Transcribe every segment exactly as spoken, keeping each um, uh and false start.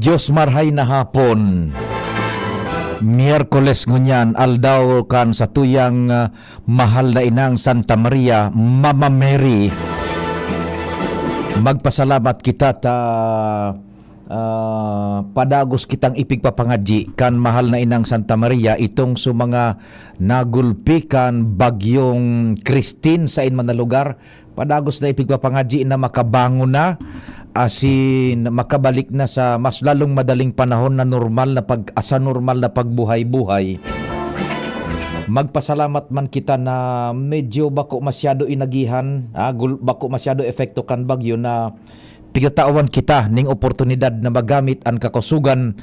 Diyos marhay na hapon. Miyerkules ngunyan, aldaw kan satuyang, ah, mahal na inang Santa Maria, Mama Mary. Magpasalamat kita ta, ah, padagos kitang ipigpapangadyi kan mahal na inang Santa Maria, itong sa mga nagulpi kan bagyong Christine sa in man na lugar. Padagos na ipigpapangadyi na makabangon na, asin makabalik na sa mas lalong madaling panahon na normal na pag-, sa normal na pagbuhay-buhay. Magpasalamat man kita na medyo bako masyado inagihan, ah, gul-, bako masyado epekto kan bagyo na pigtatawan kita ning oportunidad na magamit an kakusogan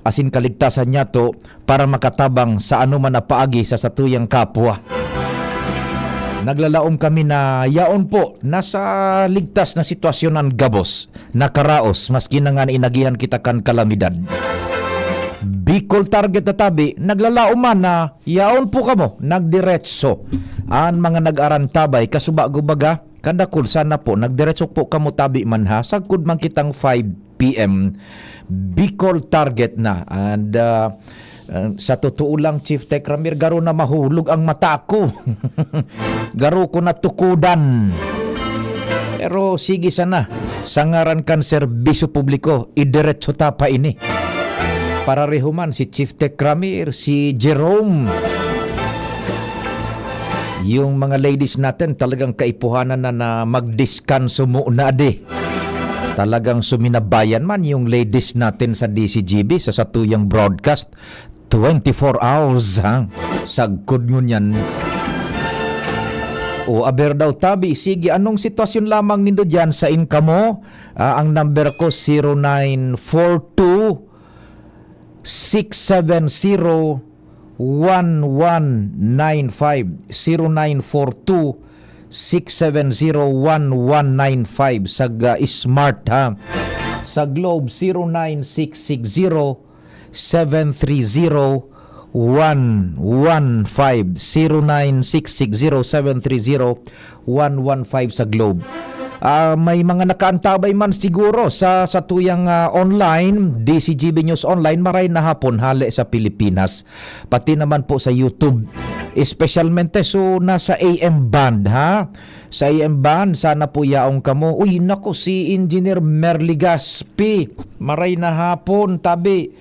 asin kaligtasan niyato para makatabang sa anoman na paagi sa satuyang kapwa. Naglalaom kami na yaon po, nasa ligtas na sitwasyon an gabos, nakaraos, maski na ngan inagihan kita kan kalamidad. Bicol Target na tabi, naglalaom man na yaon po kamo, nagdiretso. An mga nag-arantabay, kasubago baga, kadakul sana po, nagdiretso po kamo tabi man ha, sagkod man kitang five p m. Bicol Target na. And, ah, ah, sa totoo lang, Chief Tech Ramir, garo na mahulog ang mata ko. Garo ko natukudan. Pero sige sana, sa ngaran kan serbisyo publiko, idiretso ta pa ini. Parareho man si Chief Tech Ramir, si Jerome. Yung mga ladies natin talagang kaipuhanan na, na magdiskanso muna di. Talagang suminabayan man yung ladies natin sa D C G B, sa satuyang broadcast. Twenty-four hours, ha? Sagkod ngunyan. O, aber daw tabi, sige, anong sitwasyon lamang nindo diyan sa income mo? Ah, ang number ko, zero nine four two, six seven zero, one one nine five, zero nine four two, six seven zero, one one nine five. Sa ga-, Smart, ha? Sa Globe, zero nine six six zero, seven three zero, one one five, zero nine six six zero seven three zero one one five sa Globe. Ah, may mga nakaantabay man siguro sa, sa tuyang, ah, online, D C G B News Online, maray na hapon, hale sa Pilipinas. Pati naman po sa YouTube. Espesyalmente, so, nasa A M band, ha? Sa A M band, sana po yaong kamo. Uy, nako, si Engineer Mer Legaspi. Maray na hapon, tabi.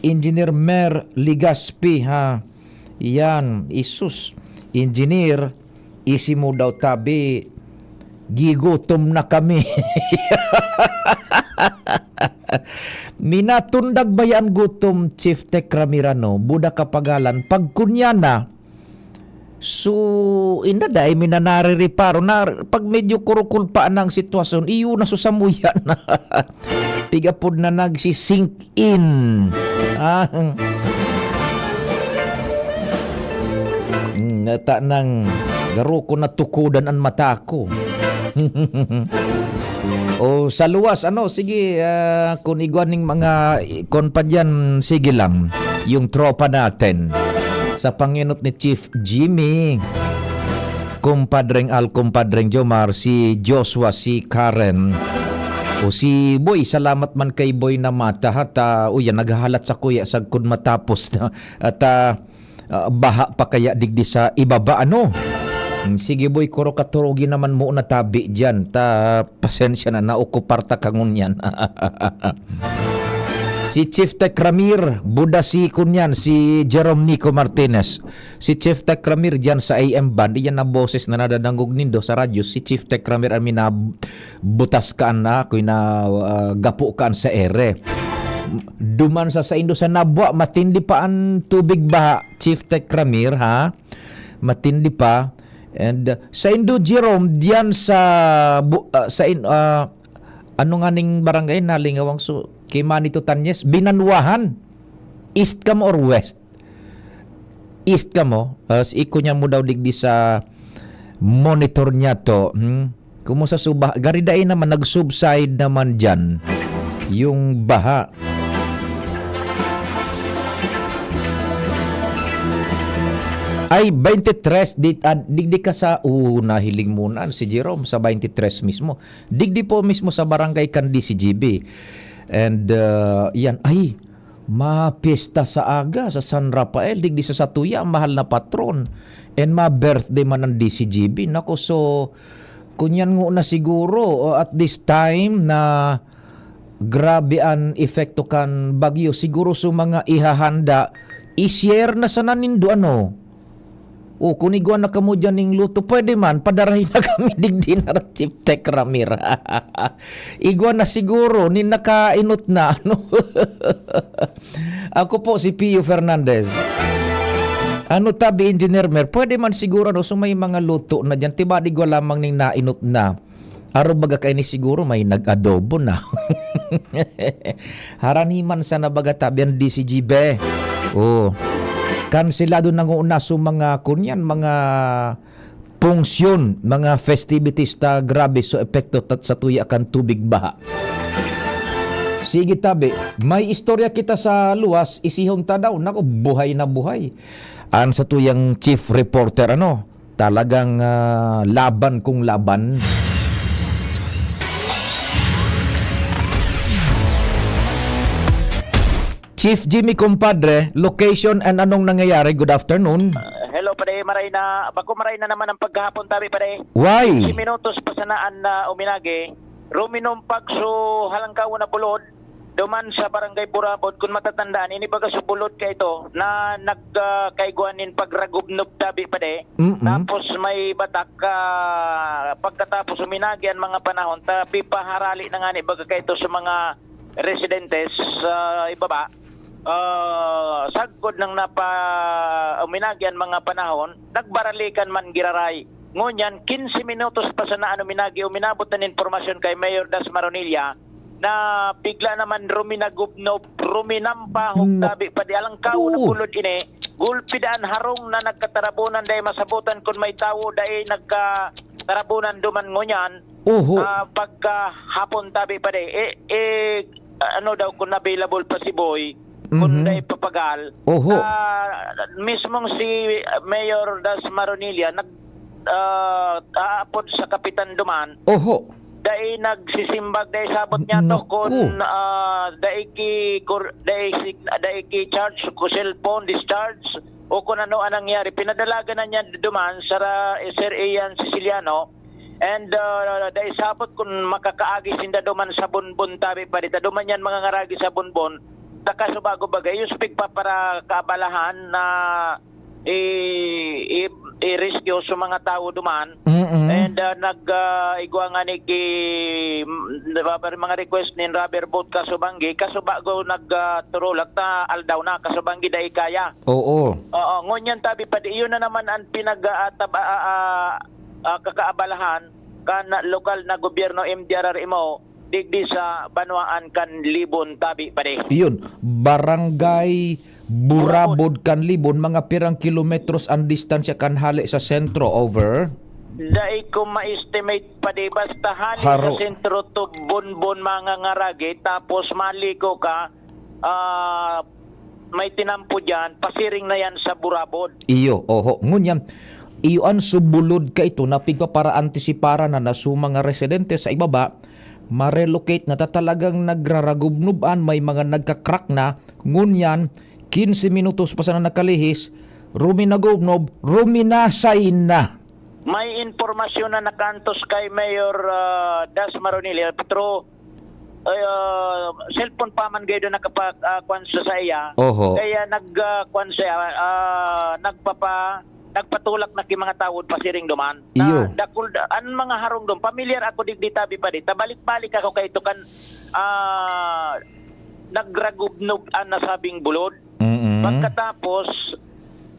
Engineer Mer Legaspi, ha? Yan, isus. Engineer, isi mo daw tabi. Gigutom na kami. Minatundag ba yan gutom, Chief Tech Ramirano? Buda kapagalan. Pag kunya na, so, inda dai mi na narireparo na pag medyo kurukul pa na ang sitwasyon, iyo na susamuyan na. Pigapod na nagsisink in. Ah. Hmm, nata nang garo ko natukudan an mata ko. O, sa luwas, ano, sige, ah, kung igwa ning mga, kon pa diyan, sige lang. Yung tropa natin. Sa pangenot ni Chief Jimmy, kumpadreng Al, kumpadreng Jomar, si Joshua, si Karen, o si Boy, salamat man kay Boy na mata, ha, ta, uy, yan, naghahalat sa kuya, sagkod matapos na. At, ah, ah, baha pa kaya digdi sa ibaba, ano? Hmm, sige, Boy, kuro katurugi naman mo natabi diyan. Ta, pasensya na, naokupar ta ka ngunyan. Si Chief Tech Ramir, buda si kunyan, si Jerome Nico Martinez. Si Chief Tech Ramir diyan sa A M band, iyan na boses na nadadangog nindo sa radyo, si Chief Tech Ramir ang minabutas kaan na, ako'y na, ah, gapo kaan sa ere. Duman sa saindo sa Nabua, matindi pa an tubig baha, Chief Tech Ramir, ha? Matindi pa. And, uh, saindo, Jerome, diyan sa bu-, ah, sa in-, ah, ano nga ning barangay na lingawang su-, kay Manny Tutanyes, Binanwahan. East ka mo or west? East ka mo? Ah, si iko niya mo daw digdi sa monitor niya to. Hmm? Kumusta suba? Gari dai naman, nag-subside naman diyan yung baha. Ay, twenty-three, di, ah, digdi ka sa, oo, nahiling mo na si Jerome, sa twenty-three mismo. Digdi po mismo sa barangay kan D C G B. And, ah, yan, ay, mapiyesta sa aga sa San Rafael, digdi sa satuya, mahal na patron. And ma-birthday man ang D C G B. Nako, so, kunyan ngo na siguro, o at this time na grabe an epekto kan bagyo, siguro sa mga ihahanda, i-share na sana nindo, ano? O, kun igwa na kamo diyan ning luto, pwede man, padarahi na kami digdi na, Chief Tech Ramir. Igwa na siguro, nin nakainot na, ano? Ako po si Pio Fernandez. Ano tabi, Engineer Mer, pwede man siguro, ano, so may mga luto na diyan, tiba, igwa lamang ning nainot na. Aro baga kaini siguro may nag-adobo na. Haraniman sana baga tabi ang D C G B. Oh. Kanselado na nguna so mga kunyan, mga pungsyon, mga festivities ta grabe so epekto tat sa tuya kan tubig baha. Sige tabi, may istorya kita sa luwas, isihon ta daw. Nako, buhay na buhay. An sa tuyang chief reporter, ano, talagang, ah, laban kung laban. Chief Jimmy, kumpadre, location and anong nangyayari? Good afternoon. Ah, hello, Pade. Maray na, bako maray na naman ang paghahapon, tabi, Pade. Why? Si minutos pa sanaan na uminagi, ruminumpag so halangkaw na bulod, duman sa Barangay Burabod, kun matatandaan, ini baga so bulod ka ito na nag, ah, kaigwa nin pagragubnob, tabi, Pade. Mm-mm. Tapos may batak, ah, pagkatapos uminagi an mga panahon, ta pipaharali na ngani baga kaito sa mga residentes sa ibaba. Ah, sagkod nang napa-, uminagi an mga panahon, nagbaralikan man giraray. Ngunyan, quince minutos pa sana an uminagi, uminabot an impormasyon kay Mayor Das Maronilla na bigla naman ruminagubnob, ruminampahog, Naku. tabi, padi alangkaw na bulod ini. Gulpi daan harong na nagkatarabunan, dai masabutan kun may tawo, dai nagkatarabunan duman ngunyan. Oho. Ah, pagka hapon, tabi, padi, eh, eh, ano daw, kung available pa si Boy, kung Mhm. dai papagal. Oho. Ah, mismong si Mayor Das Maronilla nag, ah, aapod sa kapitan duman. Oho. Dai nagsisimbag, dai sabot niya to Naku. kun, ah, dai ki kur-, dai sig-, dai ki charge ku cellphone, discharge, o kun ano ang nangyari. Pinadalagan na niya duman sa ra-, Sir Ian Siciliano. And, ah, dai sabot kun makakaagi sinda duman sa Bonbon, tabi pa dita. Duman yan mga ngaragi sa Bonbon. Takasubago bagay, yung sa pigpapara kaabalahan na i-, i-, i-rescue sa mga tawo duman. Mm-mm. And, ah, nag, ah, igwa nga ni ki, mm, di ba, pero mga request nin rubber boat kasubanggi, kasubago nag, ah, turulak ta aldaw na, kasubanggi dai kaya. Oo. Oo, ngunyan tabi pa di, yun na naman ang pinag, ah, tab-, ah, ah, ah, kakaabalahan kan lokal na gobyerno, M D R R M O, digdi sa banwaan kan Libon, tabi, padi. Iyon, Barangay Burabod kan Libon, mga pirang kilometros ang distansya kan hale sa sentro, over? Dai ko ma-estimate, padi, basta hale Haro. sa sentro to Bonbon, mga ngaragi, tapos maliko ka, ah, may tinampo diyan, pasiring na yan sa Burabod. Iyo, oho. Ngunyan, iyo an subulod ka ito na pigpaparaantisipara na na su mga residente sa ibaba, marelocate na ta talagang nagraragubnob an, may mga nagka-crack na, ngunyan, quince minutos pa sana nakalihis, ruminagubnob, ruminasay na. May impormasyon na nakantos kay Mayor, ah, Das Maronilla, pero, ah, cellphone pa man gaydo nakapa-, ah, kwan sa, sa iya. Oho. Kaya nag, ah, kwan siya, ah, nagpapa-, nagpatulak na ki mga tawod pasiring duman. Na Iyo. dakul, an mga harong dum, pamilyar ako digdi, tabi pa di. Tabalik-balik ako kay ito kan, ah, nagragubnog an nasabing bulod. Mm-mm. Pagkatapos,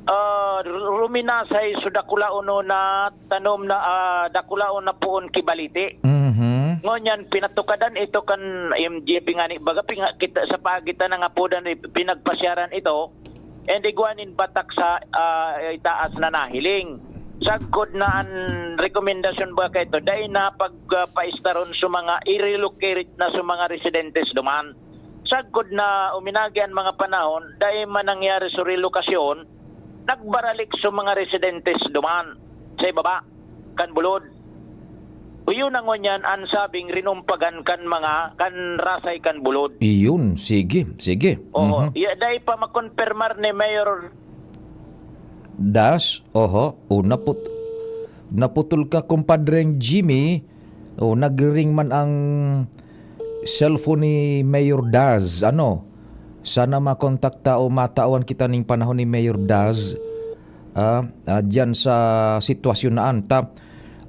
ah, ru-, ruminasay so dakulaon na tanom na, ah, dakulaon na poon ki baliti. Mhm. Ngunyan, pinatukadan ito kan M G P ngani, baga, pinga-, kita, sa pagitan ng apodan, ip-, pinagpasyaran ito, and igwa nin batak sa, ah, itaas na nahiling. Sagkod na an rekomendasyon ba kaito, dai na pag, ah, paistaron sa mga i-relocate na sa mga residentes duman. Sagkod na uminagi an mga panahon, dai man nangyari sa relokasyon, nagbaralik sa mga residentes duman sa ibaba kan bulod. Iyo na ngunyan an sabing rinumpagan kan mga kan rasay kan bulod. Iyon, sige, sige. Oo, Mhm. iya dai pa makonpermar ni Mayor Das, oho, o naput-, naputol ka, kumpadreng Jimmy. O, nagriring man ang cellphone ni Mayor Das, ano? Sana makontakta o matawan kita ning panahon ni Mayor Das, ah, ah, diyan sa sitwasyon na anta.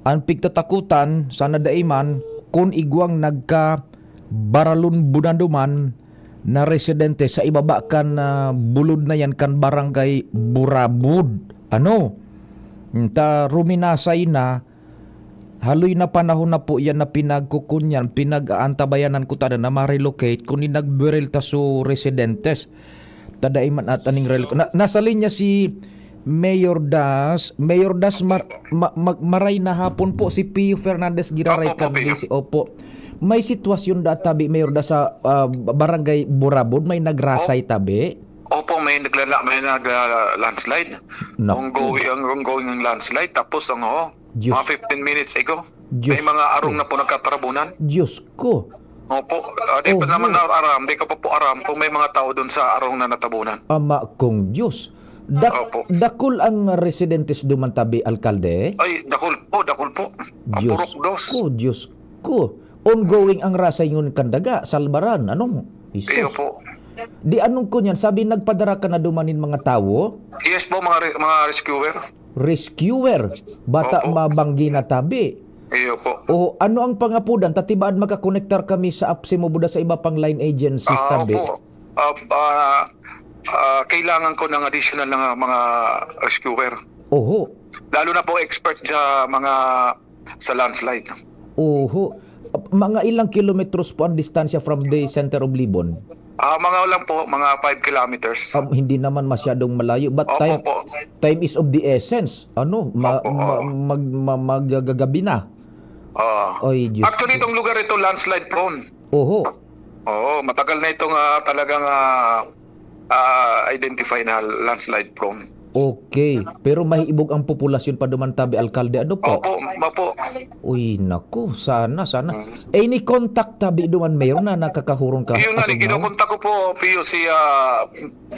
Ang pigtatakutan, sana dai man, kun igwang nagkabaralon bunaduman na residente sa ibaba kan, ah, bulod na yan kan Barangay Burabud. Ano? Ta ruminasay na, haloy na panahon na po yan na pinagkukunyan, pinag-aantabayanan ko tada na ma-relocate, kundi nagberel ta su residentes. Tada iman at aning relo-, na, nasa linya si Mayor Das. Mayor Das, mar-, ma-, mag-, maray na hapon po, si Pio Fernandez Giraray Opo po, Pio. Candisi. Opo. May sitwasyon da tabi, Mayor Das, sa, ah, Barangay Burabod, may nagrasay Op-, tabi? Opo, may naglala-, may nag, ah, landslide. Naku. Ongoing, ang ongoing ang landslide. Tapos ang, oh, Diyos. Mga fifteen minutes ago, Diyos may mga ko. Arong na po nagkatarabunan. Diyos ko. Opo. Ah, di pa Oho. naman na aram, di ko pa po aram kung may mga tao dun sa arong na natabunan. Ama kong Diyos. Dak-, Opo. Dakul ang residentes duman tabi, alkalde? Ay, dakul po, dakul po. Ang Diyos purok dos. Ko, Diyos ko. Ongoing ang rasay ngun kan daga, salbaran, ano? Jesus. Iyo po. Di anong kunyan, sabi nagpadara ka na duman nin mga tawo? Yes po, mga re-, mga rescuer. Rescuer, bata Opo. mabanggi na tabi. Iyo po. O ano ang pangapudan? Tatibaad makakonektar kami sa APSEMOBODAS sa iba pang line agencies Ah, tabi. Opo. Ah, ah, ah, kailangan ko ng additional na mga rescuer. Oho. Lalo na po expert sa mga, sa landslide. Oho. Mga ilang kilometros po ang distansya from the center of Libon? Ah, mga lang po, mga five kilometers. Um, hindi naman masyadong malayo, but Opo time, po. time is of the essence. Ano, ma-, Opo, ma-, oo. mag-, ma-, magagabi na. Oo. Ay, Diyos Actually, ko. Itong lugar ito, landslide prone. Oho. Oo, matagal na itong, ah, talagang, ah, ah, identify na landslide prone. Okay. Pero mahibog ang populasyon pa duman tabi, alkalde. Ano po? Opo, opo. Uy, naku, sana, sana. Mm. Any contact tabi duman, Mayor, na nakakahurong ka Yun nga, as of now? Kinokontak ko po, Pio, si, ah,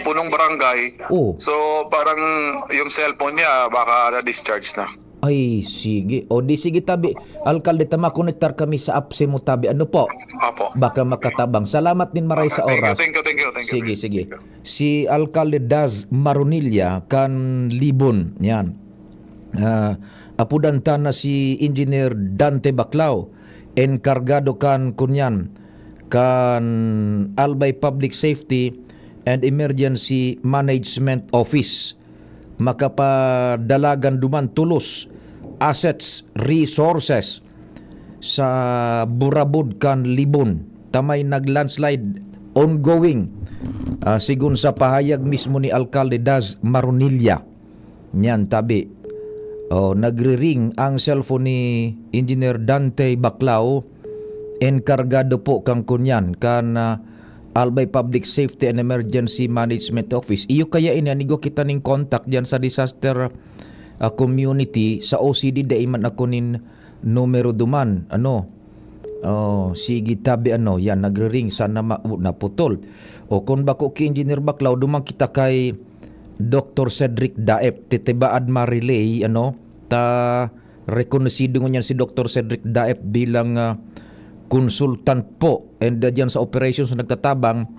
punong barangay. Oh. So, parang yung cellphone niya, baka na-discharge na. Ay, sige. O di sige tabi, alkalde, ta makonektar kami sa APSEMO tabi. Ano po? Opo. Baka makatabang. Salamat din maray sa Thank you, oras. thank you, thank you, thank you, Sige, thank you. sige. Si Alkalde Daz Maronilla kan Libon. Yan. Ah, apudan ta na si Engineer Dante Baclao, enkargado kan kunyan, kan Albay Public Safety and Emergency Management Office. Makapadalagan duman tolos, assets, resources sa Burabod kan Libon. Ta may nag-landslide ongoing, ah, sigon sa pahayag mismo ni Alkalde Daz Maronilla. Nyan tabi. Oh, nagriring ang cellphone ni Engineer Dante Baclao, enkargado po kan kunyan, kan, ah, Albay Public Safety and Emergency Management Office. Iyo kaya ini, an igwa kita nin contact diyan sa disaster, ah, community, sa O C D, dai man ako nin numero duman. Ano? Oh, sige, tabi, ano, yan, nagriring, sana ma-, oh, naputol. O, kung bako ki Engineer Baclao, duman kita kay Doktor Cedric Daep, titibaad ma-relay, ano, ta rekonosido ngunyan si Doktor Cedric Daep bilang, ah, consultant po. And, ah, diyan sa operations na nagtatabang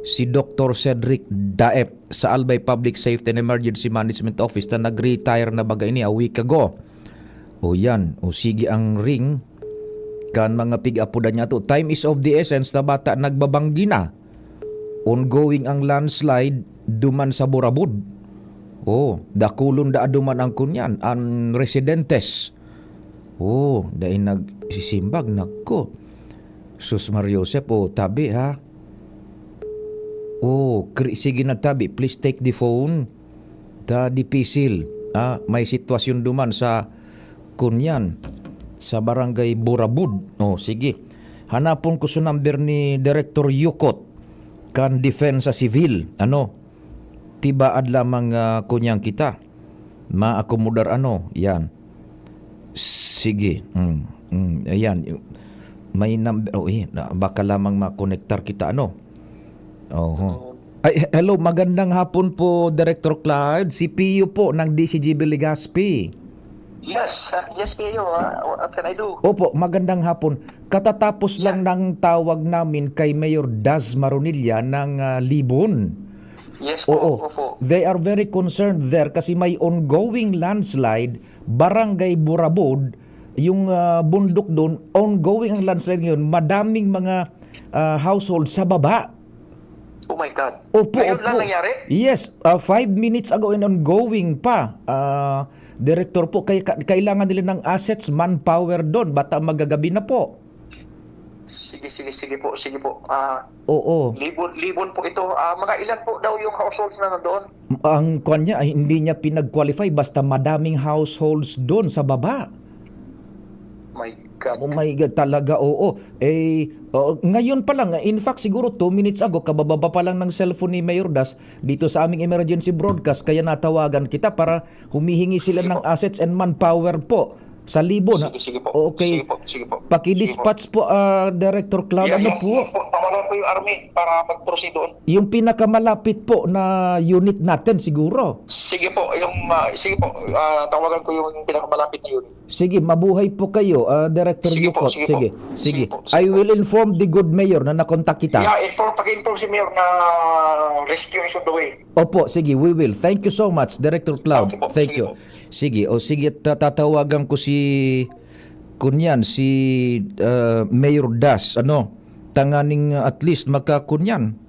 si Doktor Cedric Daep sa Albay Public Safety and Emergency Management Office na nag-retire na baga ini a week ago. O yan, o sige ang ring kan mga pig-apodan niya to. Time is of the essence na bata nagbabanggi na. Ongoing ang landslide duman sa Burabod. Oh, dakulon da duman ang kunyan, ang residentes. Oh, dai nagsisimbag, nako. Sus, Mar Joseph, oh, tabi, ha? Oh, kri-, sige na, tabi, please take the phone. Ta dipisil, ah, may sitwasyon duman sa kunyan, sa Barangay Burabud. Oh, sige. Hanapon ko sa number ni Director Yukot kan Depensa Civil. Ano? Tibaad lamang, ah, kunyang kita. Maakomodar ano, yan. Sige. Mm, mm, ayan. May number, oh, eh, na, baka lamang makonektar kita, ano? Oho. Ay, he-, hello, magandang hapon po, Director Cloud. Si Pio po ng D C G B Legazpi. Yes, ah, yes, Pio, ah, what can I do? Opo, magandang hapon. Katatapos lang ng tawag namin kay Mayor Daz Maronilla ng, ah, Libon. Yes po, Oo. opo. They are very concerned there kasi may ongoing landslide, Barangay Burabod, yung, ah, bundok doon, ongoing ang landslide ngayon, madaming mga, ah, household sa baba. Oh my God. Opo, Ngayon lang opo. nangyari? Yes, ah, five minutes ago and ongoing pa. Ah, Director po, kaya ka-, kailangan nila ng assets, manpower doon, bata magagabi na po. Sige, sige, sige po, sige po. Ah, Oo. Libon, Libon po ito. Ah, mga ilan po daw yung households na nandoon? Ang kwan niya, ay, hindi niya pinag-qualify, basta madaming households doon sa baba. My God. Oh my God, talaga, oo. Eh, oo, ngayon pa lang, in fact, siguro two minutes ago, kabababa pa lang ng cellphone ni Mayor Das dito sa aming emergency broadcast, kaya natawagan kita para humihingi sila Sige ng po. assets and manpower po sa Libon, ha? Sige, sige po. Okay. Sige po, sige po. Paki-dispatch Sige po. po, ah, Director Cloud, Yeah, ano yes, po? yes po. Tawagan po yung army para mag-proceed doon. Yung pinakamalapit po na unit natin siguro. Sige po, yung, ah, sige po, ah, tawagan ko yung pinakamalapit na unit. Sige, mabuhay po kayo, ah, Director Sige po, Yukot. sige po. Sige, sige. Sige po, sige I po. will inform the good mayor na nakontak kita. Yeah, inform, paki-inform si Mayor na rescue is on the way. Opo, sige, we will. Thank you so much, Director Cloud. Okay po, Thank sige you. po. Sige, o sige, ta-, tatawagan ko si, kunyan, si, ah, Mayor Das, ano, tanganing, ah, at least maka, kunyan,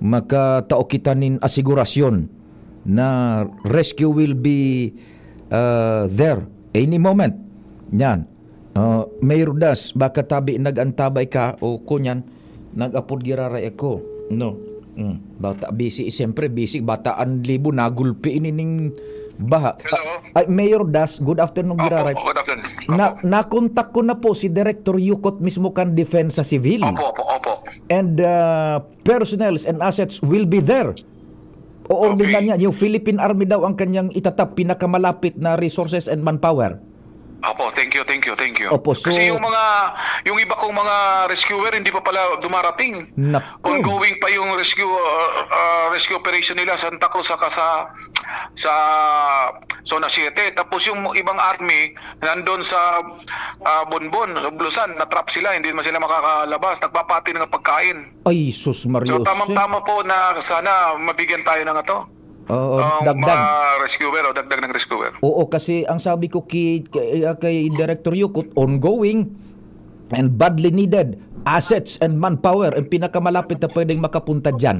makatao kita nin asigurasyon na rescue will be, ah, there any moment. Yan. Ah, Mayor Das, baka tabi nag-antabay ka o kunyan, nag-apod giraray ako. No? Mm. Bata, busy, siyempre, busy. Bata ang Libon, nagulpi ini ning baha. Hello? Ay, Mayor Das, good afternoon, Opo, giraray. good afternoon. Na, Opo. nakontak ko na po si Director Yukot mismo kan Depensa Civil. Opo, opo, opo. And, ah, personnels and assets will be there. Oordinan Okay. niya. Yung Philippine Army daw ang kanyang itatap, pinakamalapit na resources and manpower. Opo, thank you, thank you, thank you. Opo, so Kasi yung mga, yung iba kong mga rescuer, hindi pa pala dumarating. Naku. Ongoing pa yung rescue, uh, uh, rescue operation nila sa Santa Cruz saka sa, sa Zona siete. Tapos yung ibang army, nandun sa, uh, Bonbon, Oblusan, na-trap sila, hindi naman sila makakalabas. Nagpapati ng pagkain. Ay, sus, Maria So, Jose. tamang-tama po na sana mabigyan tayo ng ato. Oo, Ang dagdag. mga rescuer o dagdag ng rescuer. Oo, kasi ang sabi ko ki-, kay, ah, kay Director Yukot, ongoing and badly needed assets and manpower ang pinakamalapit na pwedeng makapunta dyan.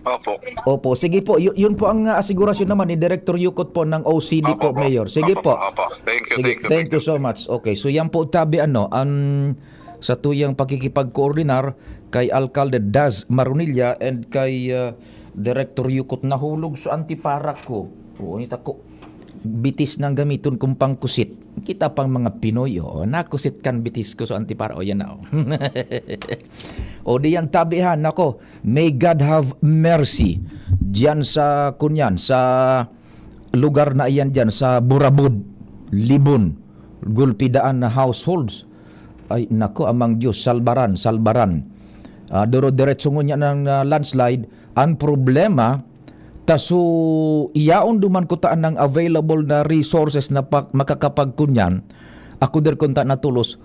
Opo. Opo, sige po. Yu-, yun po ang, ah, asigurasyon naman ni Director Yukot po ng O C D Opo, po, opo. Mayor. Sige Opo, po. opo. Thank you, Sige, thank you, thank thank you you. so much. Okay, so yan po, tabi, ano, ang sa tuyang pakikipagkoordinar kay Alcalde Daz Maronilla and kay, ah, Director Yukot. Nahulog sa antiparak ko. Oo, ita ko. Bitis nang gamiton kong pangkusit. Kita pang mga Pinoy, oh. Nakusit kan bitis ko sa antiparak. O, yan na, oh. O, diyan tabihan ako. May God have mercy. Diyan sa, kunyan, sa lugar na iyan diyan, sa Burabod, Libon. Gulpi daan na households. Ay, nako, amang Diyos, salbaran, salbaran. Ah, duro-diretso ngunyan ang, ah, landslide. Ang problema, ta so, iyaon duman kuta nang available na resources na pa-, makakapagkunyan. Ako der kunta na tulos,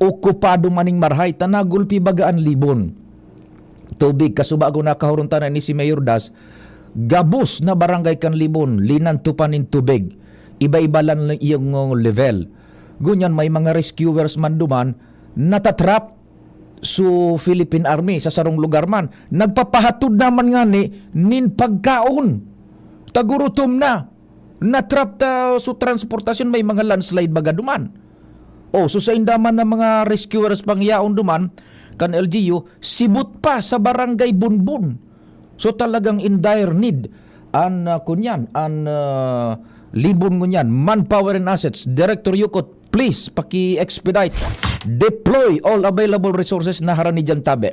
okupado maning marahay, ta nagulpi baga an Libon. Tubig, kasubago nakahuron ta na ni si Mayor Das, gabos na barangay kan Libon, linantupan nin tubig. Iba-iba lang yung level. Ngunyan, may mga rescuers man duman, natatrap so Philippine Army sa sarong lugar man. Nagpapahatod naman ngani nin pagkaon. Tagurutom na. Natrap ta so transportasyon, may mga landslide baga duman. Oh, so sa indaman ng mga rescuers pangyaon duman, kan L G U, sibot pa sa Barangay Bunbun. So talagang in dire need an, ah, kunyan, an, ah, Libon ngunyan, manpower and assets. Director Yukot, please, paki-expedite. Deploy all available resources na harani dyan tabi.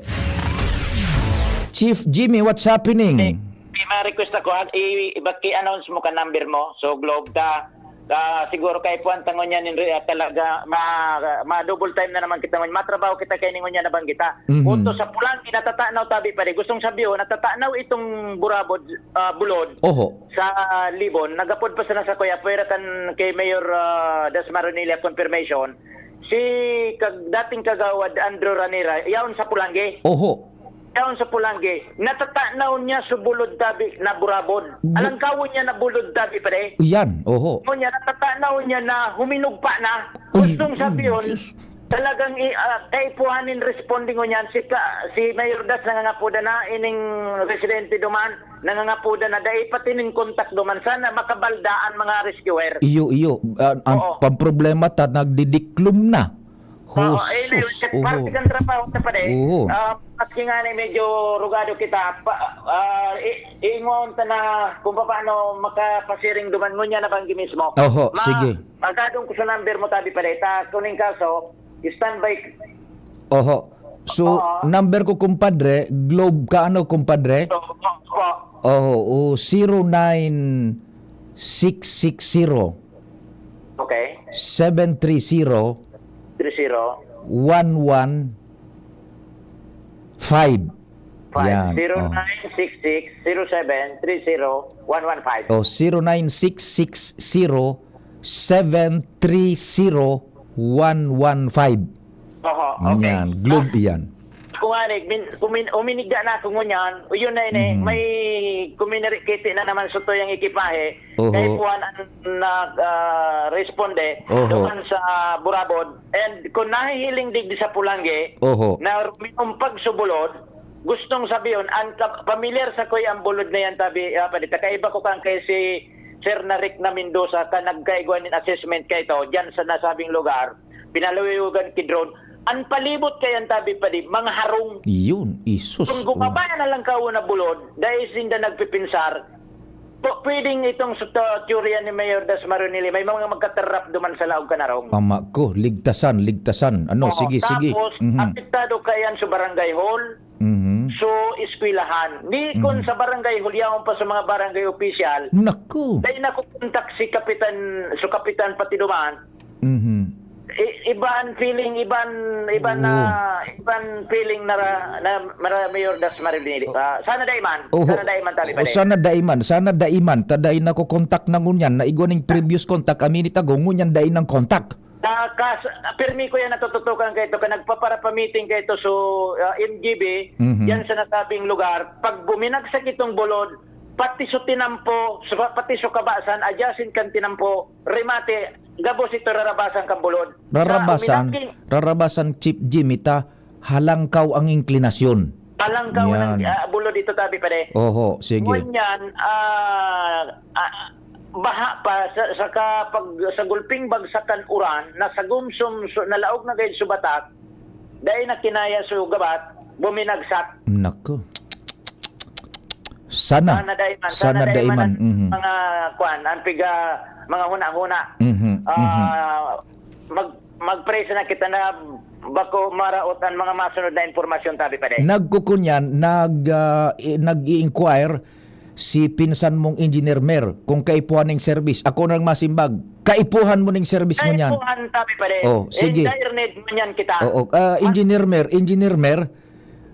Chief Jimmy, what's happening? May, may ah, request ako, ha, i-, i-, i-announce mo ka number mo. So, Globe, ta, ta, siguro kaipuhan ta ngunyan, in re-, ah, talaga, ma-, ma-double time na naman kita ngunyan. Matrabaho kita kay ningon niya na bang kita. Mhm. Punto sa Pulangi, natatanaw tabi pa rin. Gustong sabihin, natatanaw itong Burabod, ah, Bulod Oho. sa Libon. Nagapod pa sana sa kuya, pwera kan kay Mayor, ah, Das Maronilla confirmation. Si kag-, dating kagawad Andrew Ranira, yaon sa Pulangi. Oho. Yaon sa Pulangi. Natatanaw niya subulod tabi na Burabod. Bu- Alangkawon niya na bulod tabi, pare. Yan, oho. Ngunyan, natatanaw niya na huminugpa na. Uy, Gustong uy, sabihin, sus. talagang i-, ah, kaipuhan nin responding ngunyan, si ka-, si Mayor Das nangangapoda na, ining residente duman, nangangapoda na, dai pati nin kontak duman. Sana makabalda an mga rescuer. Iyo, iyo. Ah, ang Oo. pamproblema ta, nagdidiklom na. Oo, Husus, anyway, kasi oho. parte kan trabaho ta pa rin. Oho. Ah, maski nga na medyo rugado kita, pa, ah, i-, iingon ta na kung paano makapasiring duman ngunyan na banggi mismo. Oho, Ma-, sige. Magadong ko sa number mo, tabi pa rin. Ta, kuning kaso, standby. Oho. So, Oo. number ko, kumpadre, Globe ka, ano, kumpadre? Oo, oo. Oho, o, zero nine six six zero. Okay. Seven three zero, Three zero. one one five. Five. Yan, oh. Zero nine six six zero seven three zero one one five. Oh, zero nine six six zero seven three zero one one five. Oho, okay. Yan, Globe Ah, iyan. Kung ani, min-, kumin-, uminigda na ako ngunyan, yun na ini, Mhm. may kuminirikiti na naman sa tuyang ekipahe. Oho. Kay Juan ang nag, ah, responde Oho. doon sa Burabod. And kung nahihiling digdi sa Pulangge, Oho. na ruminumpag sa bulod, gustong sabihin, ang ka-, pamilyar sa kuya ang bulod na yan, tabi, ah, padi, kakaiba ko kang kay si Sir Narik na Mendoza, ka nagkaigwa nin assessment kay ito, dyan sa nasabing lugar, pinalawiwagan ki drone. Ang palibot kay ang tabi, padi, mga harong. Yun, isus, Kung oh. gumabaya na lang kauna bulod, dahil sinda nagpipinsar, Pu-, pwedeng itong sa to-, teorya ni Mayor Das Maronili, may mga magkatarap duman sa laog kan harong. Ama ko, ligtasan, ligtasan. Ano, Oo, sige, sige. tapos, Mhm. apektado kayan sa barangay hall, Mhm. so eskwelahan. Ni kun Mhm. sa barangay hall, yaon pa sa mga barangay opisyal, Naku. dahil nakukontak si Kapitan, so Kapitan pati duman, Mhm. I-, iba an feeling, iba an, iba an, Oo. ah, iba an feeling na ra-, na mara-, Mayor Das Marilini. Oh. Ah, sana dai man. Oho. Sana dai man, tabi Oh, pare. sana dai man. Sana dai man. Ta dai nakokontak na ngunyan. Na igwa ning previous contact, a minute ago, ngunyan dai nang contact. Ah, kas-, pirmi ko yan natututukan kaito, ka nagpapara-, pa-meeting kaito, so, ah, M G B, Mhm. yan sa nasabing lugar. Pag buminagsak itong bulod, pati so tinampo, so, pati so kabasan, adjacent kan tinampo, remate, gabos ito rarabasan kan bulod. Rarabasan, Sa uminaging rarabasan, Chief Jimmy, ta halangkaw ang inklinasyon. Halangkaw Yan. ng, ah, bulod ito, tabi, pare. Oho, sige. Ngunyan, ah, ah, baha pa, sa, sa kapag, sa gulping bagsakan uran, nasa gumsum, su-, nalaog na gayud sa batak, dai na kinaya sa gabat, buminagsak. Nako. Sana. Sana dai man, sana Sana dai dai man man. ang Mhm. mga, kwan, ang piga, mga huna-huna. Mhm, Ah, mhm. mag-, mag-pray sana kita na bako maraot ang mga masunod na impormasyon, tabi pa, day. Nagkukunyan, nag, ah, i-, nag-i-inquire si pinsan mong Engineer Mer kung kaipuhan ning serbis. Ako nang masimbag, kaipuhan mo ning serbis mo niyan. Kaipuhan, tabi pa, day. Oh, sige. Entire need mo niyan kita. Oo, ah, Engineer Mer, Engineer Mer,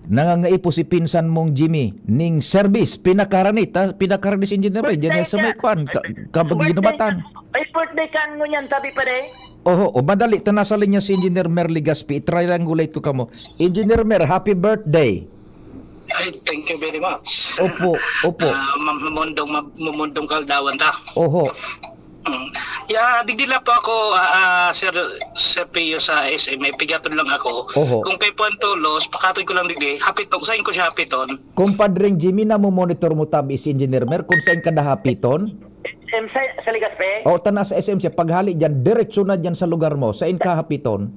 Nangangaipo si pinsan mong Jimmy ning serbis, pinakarani, ta, pinakarani si Engineer Mer, diyan sa may kwan, ka, kabagi Birthday na batan. ka. Ay, birthday ka ngunyan, tabi pa, day? Oho, o, madali, ta nasa linya si Engineer Mer Legaspi, i-triangulate ko kamo. Engineer Mer, happy birthday. Ay, thank you very much. Opo, opo. Ah, mam-, mamundong, mam-, mamundong kaldawan ta. Oho. Mm. Ya, digdi lang po ako, ah, ah, Sir, Sir Pio, sa S M A, pigaton lang ako. Oho. Kung kay Puan Tolos, pakatoy ko lang digdi, hapiton, saan ko siya hapiton? Kumpadring Jimmy, namomonitor mo tabi si Engineer Mer kung saan ka dahapiton? S M sa, sa Legazpi? O, tana sa S M siya. Paghali dyan, diretso na dyan sa lugar mo. Saan ka hapiton?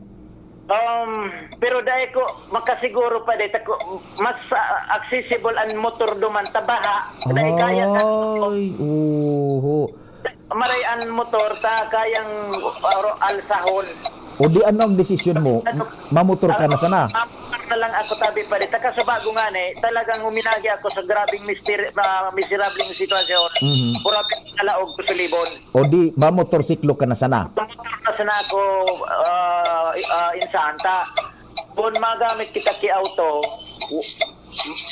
Um, pero dahil ko makasiguro pa, dahil ko, mas, ah, accessible ang motor duman, tabaha. Dahil kaya na. Ay, oho. Maray an motor ta kayang, ah, ro-, alsahon. O di ano ang desisyon mo? Ano? Mamotor ka na sana? Ah, na lang ako tabi pa rin. Taka sa bago nga ni, talagang huminagi ako sa grabing mister, ah, miserableng sitwasyon. Mhm. Grabe ang nalaog ko sa Libon. O di, mamotorsiklo ka na sana? Motor na sana ako, ah, ah, in Santa. Kung magamit kita ki auto,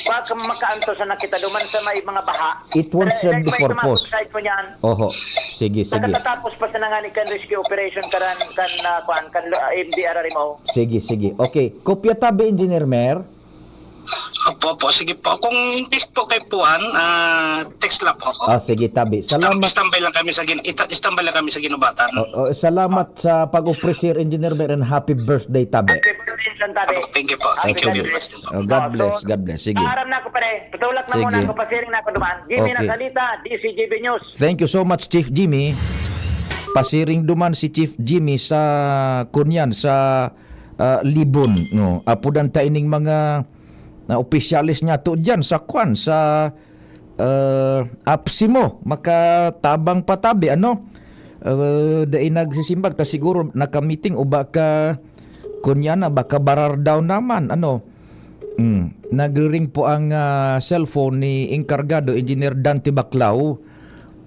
baka makaantos na kita duman sa may mga baha. It won't serve the purpose. Oho. Sige, sige. Nakatatapos pa sana nga ni kan rescue operation karan, kan, ah, kuan, kan, ah, M D R R M O. Sige, sige. Okay. Kopya tabi, Engineer Mer? Opo, opo. Sige po. Kung text po kay Puan, ah, text lang po ako. Ah, sige, tabi. Salamat. Standby lang kami sa gin-, ita-, standby lang kami sa ginubatan. Oo, salamat sa pag-ofrecer, Engineer Mer, and happy birthday, tabi. Happy birthday, Engineer, tabi. Opo, thank you po. Thank you, God bless. Oh, God bless, God bless. Sige. Aram na ako, pare. Patulak na muna ako, pasiring na ako duman. Jimmy Nasalita, D C G B News. Thank you so much, Chief Jimmy. Pasiring duman si Chief Jimmy sa kunyan, sa, ah, Libon, no? Apodan ta ining mga, ah, opisyales niya to diyan sa kwan, sa, ah, APSEMO. Makatabang pa tabi, ano? Ah, dai nagsisimbag, ta siguro nakamiting o baka, kunyan na, baka barar daw naman, ano? Mm. Nagriring po ang, ah, cellphone ni Enkargado Engineer Dante Baclao.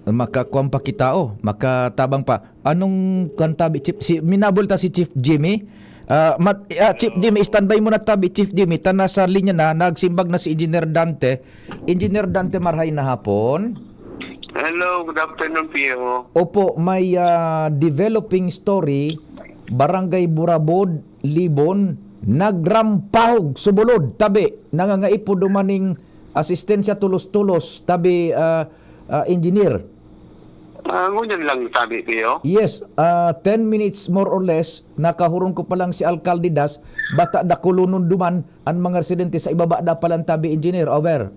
Makakuan pa kita, oh. Makatabang pa. Anong kuan tabi, Chief? Si, minabol ta si Chief Jimmy. Ah, mat-, ah, Chief Jimmy, standby muna tabi, Chief Jimmy. Ta nasa linya na, nagsimbag na si Engineer Dante. Engineer Dante, marhay na hapon. Hello, good afternoon, Pio. Opo, may, ah, developing story, Barangay Burabod, Libon, nagrampahog, subulod, tabi, nangangaipo dumaning asistensya tulos-tulos, tabi, ah, ah, engineer. Ah, ngunyan lang tabi, Pio. Yes, ah, ten minutes more or less, nakahurong ko pa lang si Alcalde Das, bata dakulonon duman, an mga residente sa ibaba da palan tabi, engineer, over.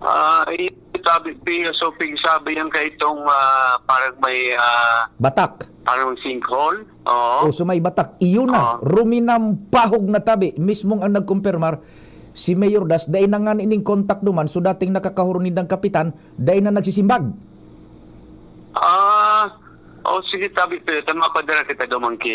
Ah, i-, tabi, Pio, so, pigsabi yan kaitong, ah, parang may, ah, batak. Parang sinkhole. Oo. O, so may batak. Iyon na. Oo. Ruminampahog na tabi. Mismong ang nagkumpirmar, si Mayor Das, dai na nga ning kontak duman, so dating nakakahurong nindang kapitan, dai na nagsisimbag. Ah, o sige, tabi, pero ta mapadara kita duman ki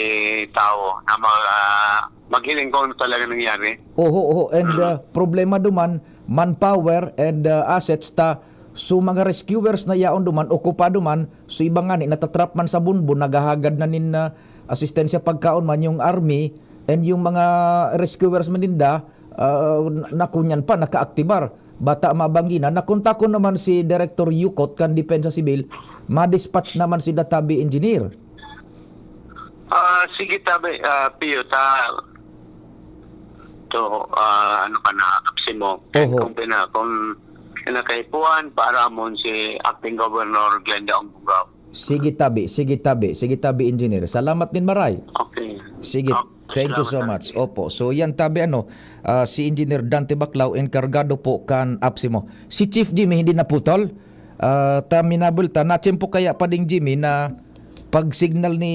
tawo na mag, ah, maghiling kung ano talaga nangyari. Oho, oho. And, ah, problema duman, manpower and, ah, assets ta. So, mga rescuers na yaon duman, okupado man. So, iba ngani, natatrap man sa bunbon, naghahagad na nin, ah, asistensya pagkaon man yung army and yung mga rescuers man ninda, ah, na-, nakunyan pa, nakaaktibar. Bata mabanggi na, nakontakon naman si Director Yukot kan Depensa Sibil, ma-dispatch naman si Databi Engineer. Ah, sige, tabi, ah, Pio, ta-, to, ah, ano ka na, APSEMO. Oho. Kung pina-, kung pinakaipuan, para amon si Acting Governor Glenda Ong Bugao. Sige, tabi. Sige, tabi. Sige, tabi, Engineer. Salamat din, maray. Okay. Sige. Okay. Thank you so much. Salamat, tabi. Opo. So, yan, tabi, ano, ah, si Engineer Dante Baclao, enkargado po kan APSEMO. Si Chief Jimmy, hindi naputol? Ah, ta minabulta, natiyempo kaya pa ding Jimmy na pag-signal ni,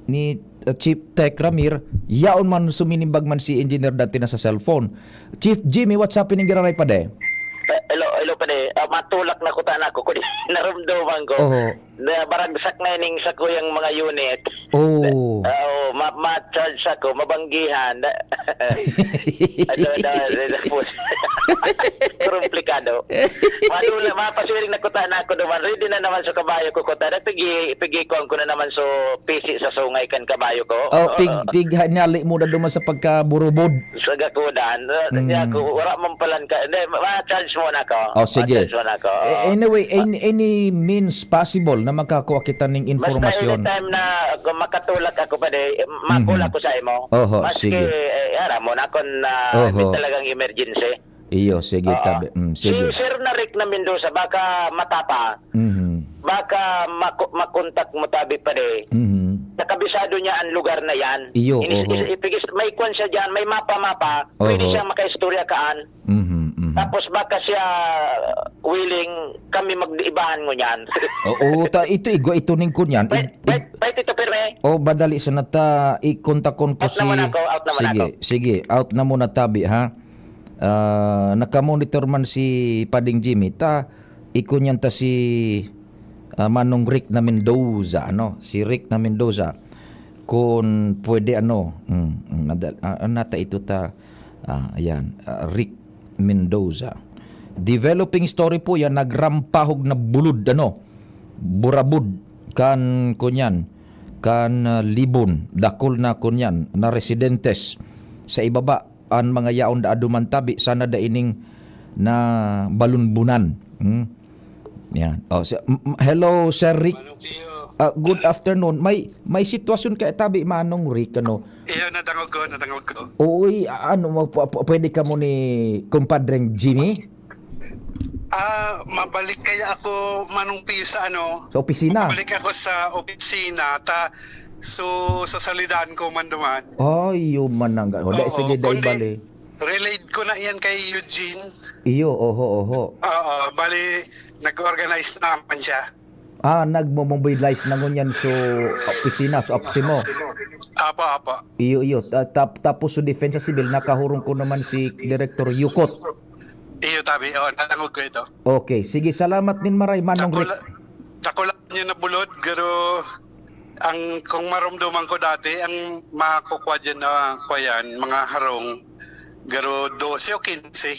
ni, ah, Chief Tech Ramir, yaon man suminimbag man si Engineer Dante na sa cellphone. Chief Jimmy, what's happening, Giraray, pade? Eh, hello, hello, pade. Ah, matulak na kuta na ako, kundi narumduman ko. Oho. Na baragsak na ining sakuyang mga unit. Oh. Na, ah, oh, ma-, ma-charge ako, mabanggihan. Na, ano, na, na, na, komplikado. Madula, mapasiring na kuta na ako naman. Ready na naman sa kabayo ko, kuta na. Pigi, pigi ko ang kuna naman so pisi sa sungay kan kabayo ko. Oh, pig, pig, hanyali mo na duman sa pagkaburubod. Sa gakudan. Sa, Mm. niya ako, wala man palan ka. Hindi, ma-, ma-charge mo na ako. Oh, sige. Ma-charge mo na ako. Eh, anyway, Ah. any, any means possible na makakua kita ning Basta informasyon. Anytime na kung makatulak ako pa di, makula Mhm. ko sa imo. Oho, Maski, sige. eh, aram mo na kung, ah, Oho. may talagang emergency. Iyo, sige, Oo. tabi. Mm, Si sige. Sir na Rick na Mendoza, baka matapa. Mhm. Baka maku-, makontak mo tabi pa di. Mhm. Nakabisado niya ang lugar na yan. Iyo, Inis-, oho. is-, ipigis-, may kwan siya dyan, may mapa-mapa. Pwede Oho. siyang makaistorya kaan. Mhm, mhm. Tapos baka siya willing kami mag-ibahan mo niyan. Oo, ta-, ito, igwa ito ning kunyan. Pwede, Ig-, ig- pwede, pwede ito, pirme. Oh, madali sana ta, ikontakon ko Out naman si ako, out naman Sige, ako. sige, out na muna tabi, ha? Ah, nakamonitor man si Pading Jimmy, ta, ikunyan ta si, ah, Manong Rick na Mendoza, ano? Si Rick na Mendoza. Kun pwede, ano, mm, mm, nadal-, ah, ano nata ito ta, ah, ayan, ah, Rick Mendoza. Developing story po yan, nagrampahog na bulod, ano, burabod, kan, kunyan, kan, ah, Libon, dakul na, kunyan, na residentes sa ibaba, an mga yaon da aduman tabi, sana da ining na balunbunan. Hmm? Yan. Oh, so, m-, m-, hello, Sir Rick. Manong Pio. Ah, good afternoon. May, may sitwasyon kaya tabi, Manong Rick, ano? Iyo, nadangog ko, nadangog ko. Uy, a-, ano, mo, pu-, pu-, pwede ka mo ni Kumpadreng Jimmy? Ah, mabalik kaya ako, Manong Pio, sa ano? Sa opisina? Mabalik ako sa opisina, ta, so, sa salidan ko man duman. Ay, yun man ang ga-, wala, Oo, sige, dai kundi bali. Relate ko na yan kay Eugene. Iyo, oho, oho. Oo, bali, nag-organize naman siya. Ah, nagmo-mobilize na ngunyan so opisina, so apsi mo. Apo, apo. Iyo, iyo. Ta-, tap-, tapos so Defensa Civil, nakahurong ko naman si Director Yukot. Iyo, tabi. Oh, nadangog ko ito. Okay. Sige, salamat nin maray, Manong Rick. Dakula-, dakula niya na bulod, pero ang, kung marumduman ko dati, ang makukwa dyan na, kwa yan, mga harong, pero dose o kinse.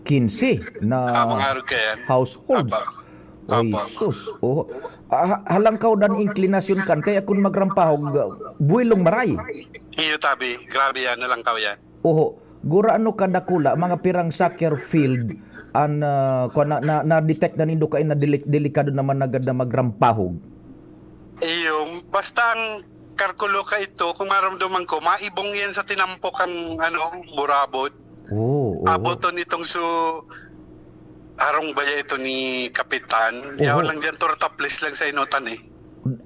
Kinse na Ah, mga harong kaya yan. Households. Apa. Oy, Apa. sus. Oh. Ah, ha-, halangkaw dan inklinasyon kan, kaya kun magrampahog, ah, buwelong maray. Iyo, tabi. Grabe yan, nalangkaw yan. Oho. Gurano kadakula, mga pirang soccer field, an, ah, kwan, na, na, na-detect na nindo kayo na deli-, delikado naman na gad na magrampahog? Iyo, basta ang kalkulo ka ito, kung maramdaman ko, maibong yan sa tinampok ang, ano, burabot. Oo, oo. Aboton itong su-, harong baya ito ni Kapitan. Oho. Yaon lang dyan, tortaples lang sa inutan eh.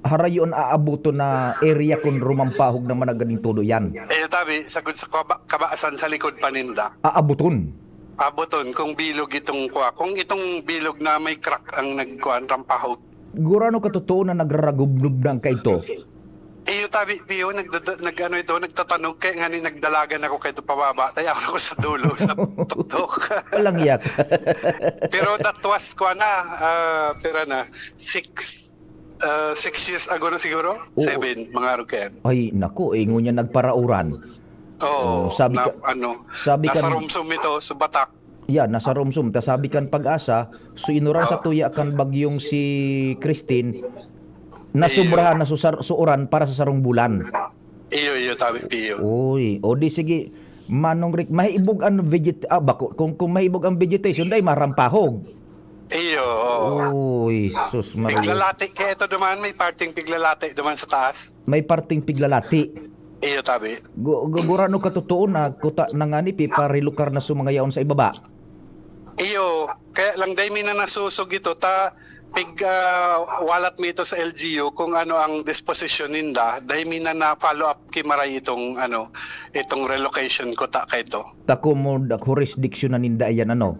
Harayon aaboton na area kun rumampahog naman na ganing todo yan. Eh, tabi, sagod sa kaba-, kabaasan sa likod paninda. Aaboton? Aboton, kung bilog itong kwa. Kung itong bilog na may crack ang nagkuan, rampahog. Gurano katotoo na nagraragubnob na ang kaito? Iyo, tabi, Pio, nagdada-, nag-ano ito, nagtatanog, kaya nga ni nagdalagan ako kaito pababa, tayo ako sa dulo, sa tuktok. Walang yak. Pero that was, kwa na, ah, pira na, six, ah, six years ago na siguro? Oo. Seven, mga arog kaya. Ay, naku, eh, ngunyan nagparauran. Oo, Oh, sabi na, ka, ano, sabi nasa kan Romsom ito, sa Batak. Yeah, nasa Romsom. Ta sabi kan Pag-asa, so inuran sa Oo. tuya kan bagyong si Christine, Iyo. nasobrahan na so sar-, so uran para sa sarong bulan. Iyo, iyo, tabi, Pio. Uy, o di sige, Manong Rick, mahibog ang veget-, ah, bako, kung, kung mahibog ang vegetation, dai marampahog. Iyo, oo. Uy, sus Maria. Piglalati, kaya ito duman, may parting piglalati duman sa taas. May parting piglalati. Iyo, tabi. Gu-, gu-, gurano katotoo na kuta na ngani, piparelokar na so mga yaon sa ibaba? Iyo, kaya lang dai mi na nasusog ito, ta pig, ah, walat mi ito sa L G U kung ano ang disposition ninda, dai mi na na-follow up ki Maray itong, ano, itong relocation kuta kaito. Ta kumo da-, jurisdiction na ninda iyan, ano?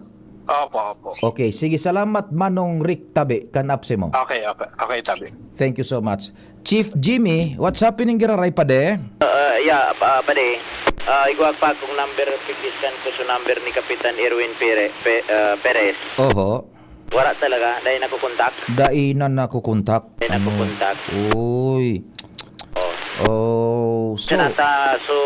Opo, opo. Okay, sige, salamat, Manong Rick Tabi, kan apse mo. Okay, okay. Okay, tabi. Thank you so much. Chief Jimmy, what's happening, giraray, pade? Ah, yeah, pa-, pade. Ah, igwa pa akong number, pigdiskan ko sa number ni Kapitan Erwin Pere-, Pe-, ah, Perez. Oho. Wala talaga, dahil nakukontak. Dai na nakukontak. Dai Ano? nakukontak. Uy. Oh. Oh, so Sa nata, so,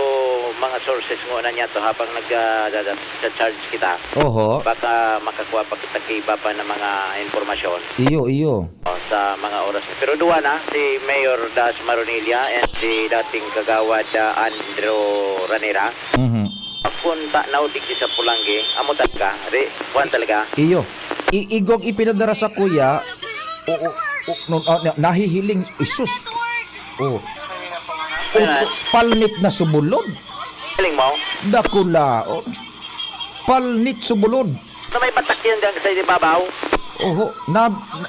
mga sources mo na niya to, habang nag, ah, dada-, sa charge kita, Oho. baka makakuha pa kita iba pa na mga impormasyon. Iyo, iyo. Oh, sa mga oras. Pero duwa na, si Mayor Das Maronilla and si dating kagawad, ah, Andrew Ranera. Mhm. Kung ta-, naudig sa Pulanggi, amo talaga, re-, kuwan talaga. Iyo. I-, igong ipinadara sa kuya, o, o, o, no, ah, na-, nahihiling, isus. Oh. Oh, Ayan. palnit na subulod. Galing mo? Dakula. Oh. Palnit subulod. Na may batak yan dyan sa ibabaw. Oho, na, na,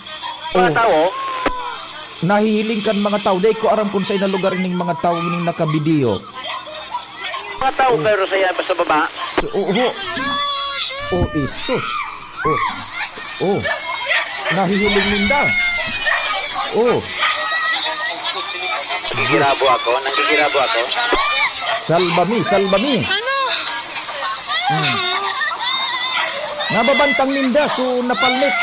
Mga oh. tao, Nahihiling kan mga tao. Dai ko aram kung sa ina lugar ning mga tao ning nakabidiyo. Mga tao, Oh. pero sa yan, sa baba. So, oho. Oh, isus. Oh. Oh. Nahihiling ninda. Oh. Nagkikirabo ako, nagkikirabo ako. Salba mi, salba mi. Ano? Hmm. Nababantang ninda, so napalnit.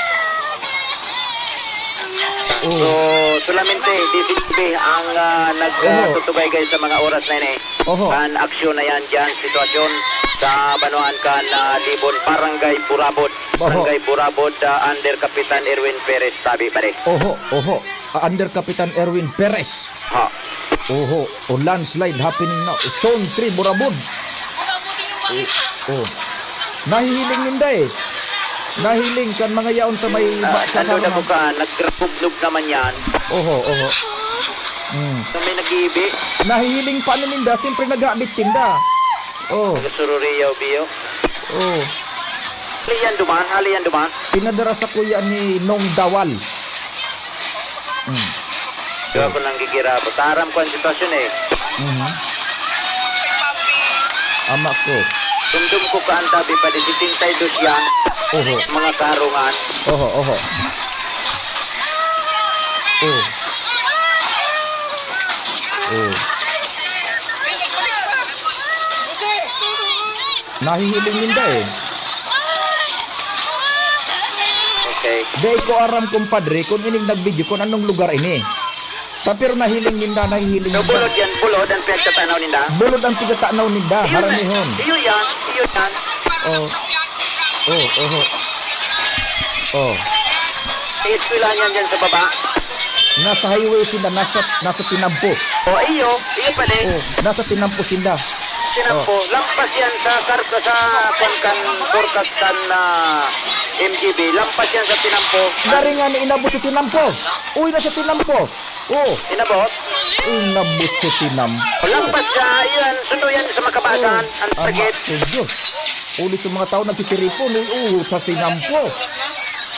Oh. So, Solamente disisibi ang, ah, nag, ah, Oho. tutubay, guys, sa mga oras na ini. Oho. Kan aksyon na yan dyan, sitwasyon sa banwaan kan, ah, Libon, Barangay Burabod. Oho. Barangay Burabod, ah, under Kapitan Erwin Perez, tabi, pare. Oho, oho. Ah, under Kapitan Erwin Perez. Ha. Oho. O, landslide happening now. Zone three, Burabod. Oh, oh. Nahihiling ninda eh. Nahiling kan mga yaon sa may Ah, ba-, ano na kakarangan. Buka, nagrabugnog naman yan. Oho, oho. Mm. Sa may nag-iibi. Nahihiling pa ninda, siyempre naghabit sinda. Oh. Nagsururiyaw, biyo. Oh. Hali yan duman, hali yan duman. Pinadara sa kuya ni Nong Dawal. Mm. Di ako nang gigirabot. Aram ko ang sitwasyon eh. Mhm. Ama ko. Sundom ko ka ang tabi pa di sitintay dos yan. Oho. Mga karungan. Oho, oho. Oh. Oh. Nahihiling ninda eh. Okay. Di ko aram, kumpadre, kung ining nag-video, kung anong lugar ini. Ta, pero nahiling ninda, nahihiling So, ninda. Bulod yan, bulod ang pinagtatanaw ninda? Bulod ang pinagtatanaw ninda, Iyo na, haranihon. Iyo yan, iyo yan. Oh. Oh, oho. Oh. May eskwelahan yan dyan sa baba. Nasa highway sila, nasa, nasa tinampo. Oh, iyo, iyo pala eh. Oh, nasa tinampo sila. Tinampo, Oh. lampas yan sa kar-, sa kwan kan, korkas kan, ah, M G B. Lampas yan sa tinampo. Gari nga ni inabot sa tinampo. Uy, nasa tinampo. Oh. Inabot? Inabot sa tinampo. Lampas siya, yun. Sundo yan sa makabasan. Oh, Ang ama sakit. Ko Diyos. Uli sa mga tao nagtitiripon, eh. Oh, sa tinampo.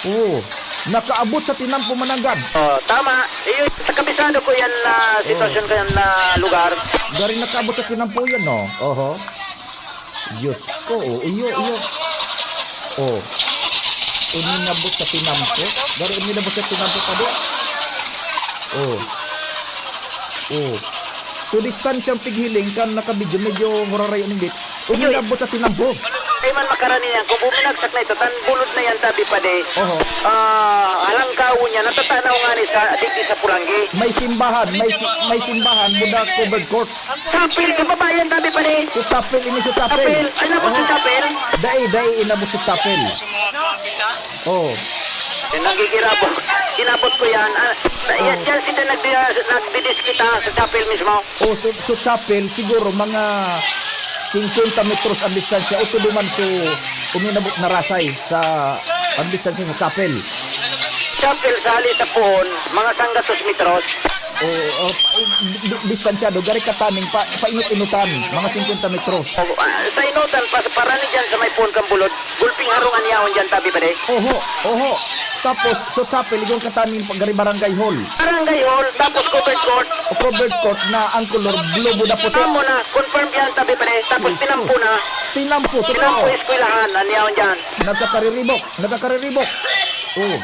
Oh. Nakaabot sa tinampo, mananggad. Oh, tama. Iyo, sa kabisado ko yan na Oh. sitwasyon ko yan na lugar. Gari nakaabot sa tinampo yan, no? Oho. Diyos ko, oh, iyo, iyo. Oh. Uminabot sa tinampo. Garo uminabot sa tinampo pa doon. Oh. Oh. So, distansyang pighiling kan nakabidyo, medyo murarayo ning bit. Uminabot sa tinampo. Ay man makarani yan. Kung buminagsak na ito, tan bulod na yan, tabi pa di. Oho. Ah, halangkawon niya, natatanaw nga ni sa, digdi sa Pulanggi. May simbahan, may si-, may simbahan, buda covered court. Chapel, kababayan, tabi pa di. Sa chapel, ini sa chapel. Chapel, ay, inabot sa Oho. chapel. Dai, dai, inabot sa chapel. Oh. Yung nagkikirabot, kinabot ko yan. Ah, yan, Oh. yan sila nagdi-, nagdidiskita sa chapel mismo. Oh, so, so chapel, siguro mga singkwenta metros ang distansya. O tuduman, so, uminabot na rasay sa, ang distansya sa chapel. Chapel sa hali sa puon, mga sanggatos metros. Oh, oh, eh, di-, distansyado, gari kataning pa, painot-inotan, mga singkwenta metros. Oh, ah, sa inotan, pa, parani dyan sa may puon kang bulod, gulping harong an yaon dyan, tabi pa di. Oho, oho. Tapos, so chapel, igong kataning pa, gari barangay hall. Barangay hall, tapos covered court. O covered court na ang kolor blue, buda puti. Tamo na, confirm yan, tabi pa di. Tapos Jesus. tinampo na. Tinampo, totoo. Tinampo, eskwelahan, an yaon dyan. Nagkakariribok, nagkakariribok. Oh.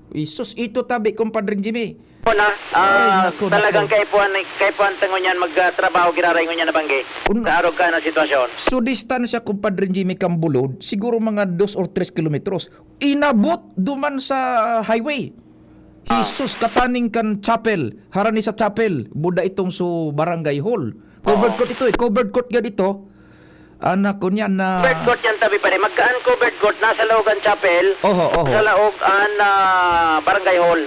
Jesus, ito tabi, Compadre Jimmy. Una, Ay, ah, naku, talagang naku. kaipuhan, kaipuhan ta ngunyan magtrabaho, giraray ngunyan na banggi. Un- Sa arog ka na sitwasyon. So, distansya, Compadre Jimmy, kan bulod, siguro mga dos or tres kilometros. Inabot duman sa highway. Ah. Jesus, kataning kan chapel, harani sa chapel, buda itong so barangay hall. Covered Oo. court ito eh, covered court gad ito. Anak ko niya na Covered court yan, tabi pa rin. Magkaan covered court, nasa laog ang chapel, Oho, oho. sa laog ang, ah, barangay hall.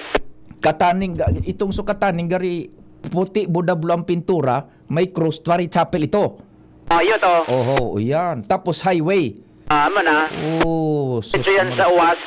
Kataning, ga-, itong so kataning gari puti, buda, blue ang pintura, may cross, twari chapel ito. Ah, yun to. Oho, yan. Tapos highway. Ah, ama na. Oh, sus, Ito yan man. sa uwas.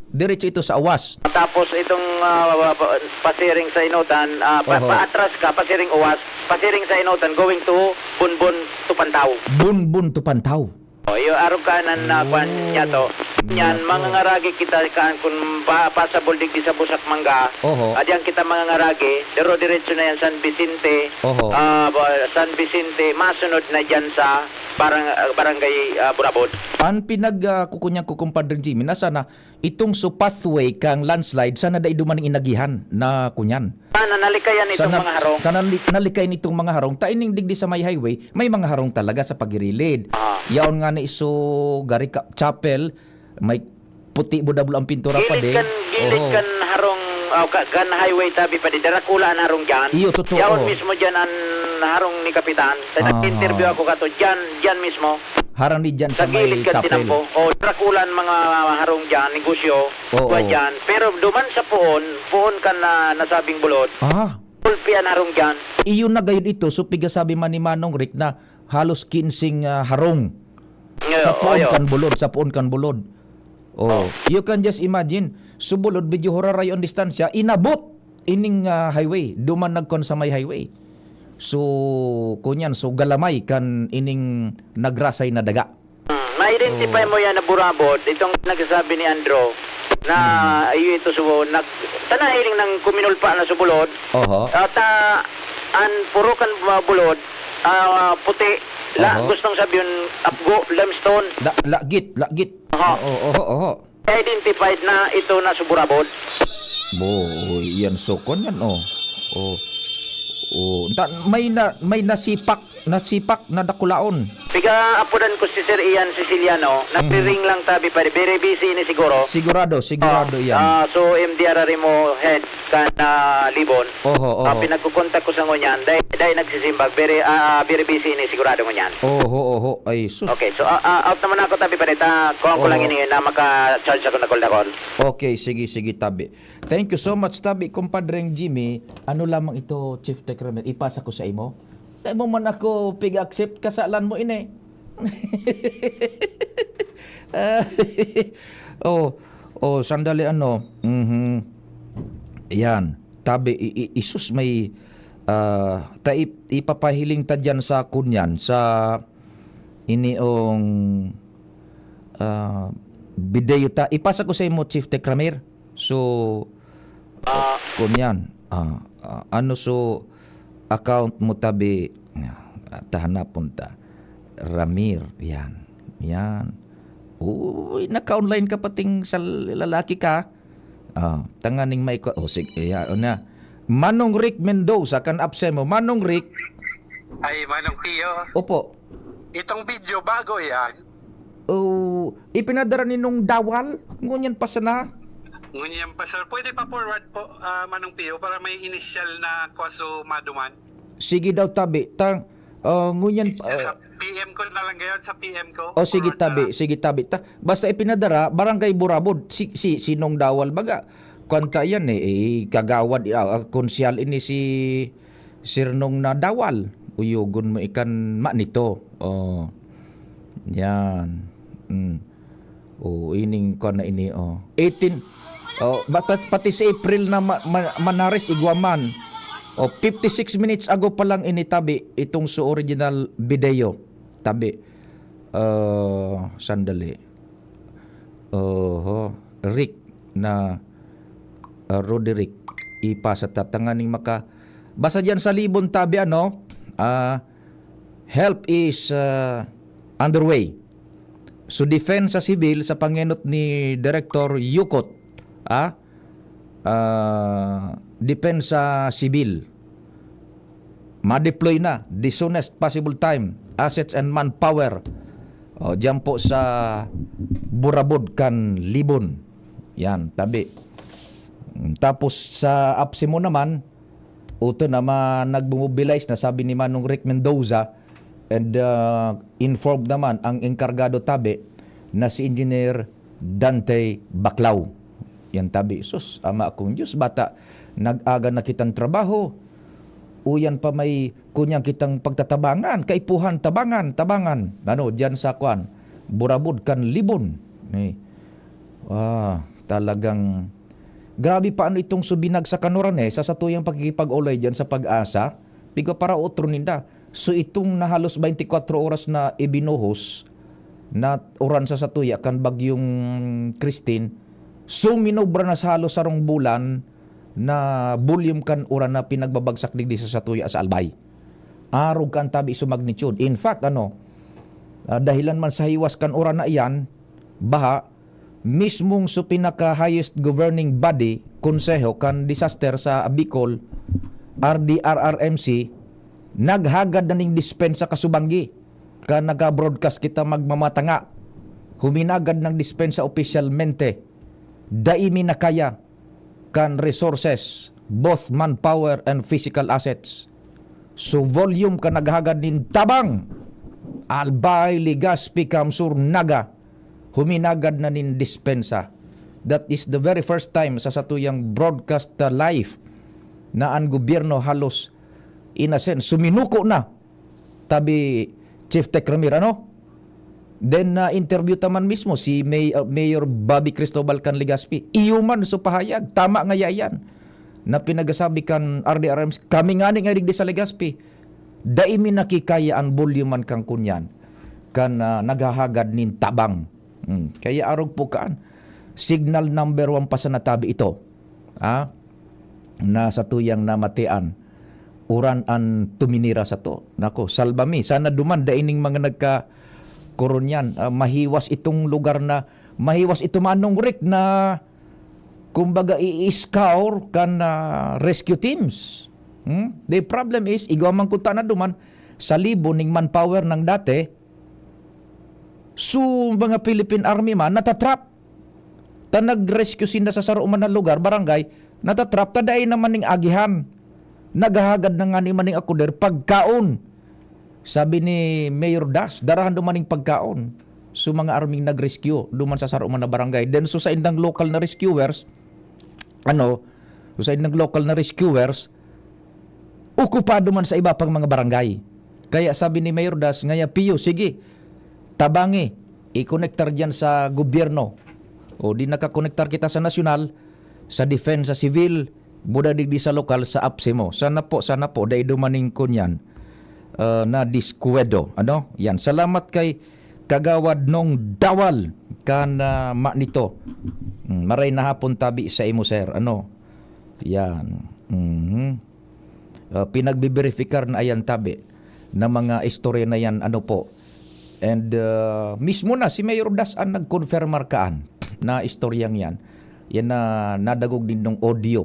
Diretso ito sa Awas. Tapos itong, ah, pa-, pasiring sa Inotan, ah, pa-, Oho. paatras ka, pasiring Uwas, pasiring sa Inotan, going to Bunbun to Pantaw. Bunbun to Pantaw. Oh, iyo, arog ka nan, ah, Oh. kwan niya to. Yan, Nako. mangangaragi kita kan kun pa-, pasabol digdi sa Busak Mangga. Oho. Adyan kita mangangaragi, pero diretso na yan San Vicente. Oho. Ah, ba-, San Vicente, masunod na dyan sa barang-, ah, barangay, ah, Burabod. An pinag, ah, kukunyang ko, Compadre Jimmy, na sana itong so pathway kang landslide, sana dai duman ning inagihan na kunyan. Sana nalikayan itong Sana, mga harong. sana li-, nalikayan itong mga harong. Ta ining digdi sa may highway, may mga harong talaga sa pagirilid. Ah. Yaon nga ni iso gari ka, chapel, may puti budablo ang pintura pa Gilid din. kan, gilid Oho. kan harong Oh, ka, kan highway tabi pa di, darakula an harong dyan. Iyo, totoo. Yaon mismo dyan an harong ni Kapitan. Sa Aha. nag-interview ako kato, dyan, dyan mismo. Harani dyan sa Sa may gilid kan chapel. tinampo. Oh, darakula an mga harong dyan, negosyo, Oo. kuwan dyan. Pero duman sa poon, poon kan na, nasabing bulod, Ah. gulpi an harong dyan. Iyo na gayud ito, so pigasabi man ni Manong Rick na halos kinsing, ah, harong. Nga, Sa poon ayo. kan bulod, sa poon kan bulod. Oh, Oh. you can just imagine, so bulod, medyo huraray ang distansya, inabot ining, ah, highway, duman nagkon sa may highway. So, kunyan, so galamay kan ining nagrasay na daga. Hmm, ma-identify Oh. mo yan na burabod, itong nagsasabi ni Andrew, na Hmm. iyo ito so, nag, tanahiling ng kuminulpa na so bulod, Oho. at, ah, an puro kan mga bulod, ah, puti, la, Oho. gustong sabihin, apgo, limestone. La, lagit, lagit. Oho. Oo, oho, oho. Identified na ito na so burabod. Bo, yan, so, kon yan, oh. Oh. Oh, ta, may na, may nasipak, nasipak na dakulaon. Piga apodan ko si Sir Ian Siciliano, Mhm. nagre-ring lang tabi pa, very busy ini siguro. Sigurado, sigurado Ah, yan. ah, so, M D R R mo head kan, ah, Libon. Oho, Ah, oho. pinagkukontak ko sa ngunyan, dahil, dahil nagsisimbag, very, ah, very busy ini sigurado ngunyan. Oho, oho. Ay, sus. Okay, so, ah, ah, out naman ako, tabi pa dito. Kuha ko lang Oho. ini na maka-charge ako dakol-dakol. Okay, sige, sige, tabi. Thank you so much, tabi, Compadreng Jimmy. Ano lamang ito, Chief Tech Ramir? Ipasa ko sa imo? Dai mo man ako pig-accept, kasalan mo ini. Ah, oh, oh, sandali, ano. Mhm. Yan. Tabi, i, i, isus may, ah, ta, ip, ipapahiling ta diyan sa kunyan, sa iniong, ah, video ta. Ipasa ko sa imo, Chief Tech Ramir. So, Ah. kunyan, ah, ah, ano so account mo, tabi? Ah, tahanapon ta. Ramir, yan. Yan. Uy, naka-online ka pating sa lalaki ka. Ah, tanganing may ko, oh, sige, yan, na. Manong Rick Mendoza, kan apse mo. Manong Rick. Ay, Manong Pio. Opo. Itong video, bago yan. Oh, ipinadara ninong Dawal? Ngunyan pa sana? Ngunyan pa, sir. Pwede pa forward po, ah, Manong Pio, para may initial na kwaso maduman. Sige daw, tabi. Ta, ah, ngunyan, Sa ah, P M ko na lang ngayon, sa P M ko. Oh, sige, Forward na tabi. lang. Sige, tabi. Ta, basta ipinadara, Barangay Burabod. Si, si, sinong Dawal baga? Kwanta yan eh, eh, kagawad, ah, ah, konsyal ini si Sir Nong na Dawal. Uyugon mo ikan ma nito. Oh. Yan. Mm. Oh, ining kwan na ini, oh. Eighteen. Oh, ba-, pas-, pati si April na ma-, ma-, Manares, igwa man. Oh, fifty-six minutes ago pa lang ini, tabi, itong sa original video. Tabi. Ah, sandali. Oho. Rick na, ah, Roderick. Ipasa ta tanganing maka-, basta diyan sa Libon, tabi, ano, ah, help is, ah, underway. So, depensa sibil sa pangenot ni Director Yukot, ah, ah, depensa sibil. Ma-deploy na, the soonest possible time, assets and manpower. O, diyan po sa Burabod kan Libon. Yan, tabi. Tapos sa apse mo naman, uto na ma-, nagmo-mobilize na, sabi ni Manong Rick Mendoza, and, ah, informed naman ang engkargado, tabi, na si Engineer Dante Baclao. Yan, tabi, sus, ama kong Diyos, bata, nag-aga na kitang trabaho. Uyan pa may kunyang kitang pagtatabangan, kaipuhan, tabangan, tabangan. Ano, diyan sa kwan, Burabod kan Libon. Eh, ah, talagang grabe pa ano itong subinag sa kanuran eh, sa satuyang pakikipag-olay diyan sa Pag-asa. Pigpaparaotro ninda. So, itong na halos twenty-four oras na ibinuhos na uran sa satuya kan Bagyong Christine, suminobra na sa halos sarong bulan na volume kan uran na pinagbabagsak digdi sa satuya sa Albay. Arog kan tabi sa magnitude. In fact, ano, ah, dahilan man sa hiwas kan uran na iyan, baha, mismong so pinaka-highest governing body, konseho kan disaster sa Bicol, R D R R M C, naghagad na ning dispensa kasubanggi. Kan naga-broadcast kita magmamatanga. Huminagad ng dispensa opisyalmente. Dai mi na kaya. kan resources, both manpower and physical assets. So volume kan naghahagad nin tabang, Albay, Legazpi, Camsur, Naga, huminagad na nin dispensa. That is the very first time sa satuyang broadcast, uh, live na an gobyerno halos in a sense, suminuko na tabi Chief Tech Ramir, ano? Then, na-interview ta man mismo si May-, uh, Mayor Bobby Cristobal kan Legazpi. Iyo man so pahayag, tama ngaya iyan, na pinagasabi kan R D R M, kami ngani nga digdi sa Legazpi, dai mi nakikaya an volume man kan kunyan, kan, ah, naghahagad nin tabang. Hmm. Kaya arog po kaan, signal number one pa sana tabi ito. Ah? Na satuyang namatian, uran an tuminira sato. Nako, salba mi. Sana duman, dai ning mga nagka-, korunyan, ah, mahiwas itong lugar na, mahiwas ito manong Rick na, kumbaga, i-scour kan, ah, rescue teams. Hmm? The problem is, igwa man kunta na duman, sa libo ning manpower ng dati, so, mga Philippine Army man, natatrap. Ta nag-rescue sinda sa saro man na lugar, barangay, natatrap, ta dai naman ning agihan. Naghahagad na ngani man ning akuder, pagkaon. Sabi ni Mayor Das, darahan duman ning pagkaon. So, mga arming nag-rescue duman sa saro man na barangay. Then, so, sa indang local na rescuers, ano, so, sa indang local na rescuers, okupado man sa iba pang mga barangay. Kaya sabi ni Mayor Das, ngaya, Pio, sige, tabangi, ikonektar diyan sa gobyerno. O di nakakonektar kita sa nasyonal, sa depensa, sa sivil, buda digdi sa lokal, sa apse mo. Sana po, sana po, dai dumaning kunyan, ah, na diskuwedo. Ano? Yan. Salamat kay Kagawad Nong Dawal kan, ah, Manito. Hmm, maray na hapon tabi sa imo, sir. Ano? Yan. Mhm. Ah, pinagbiberipikar na yan tabi na mga istorya na yan, ano po. And, ah, mismo na si Mayor Das an nag-confirmar kaan na istoryang yan. Yan na nadagog din nung audio.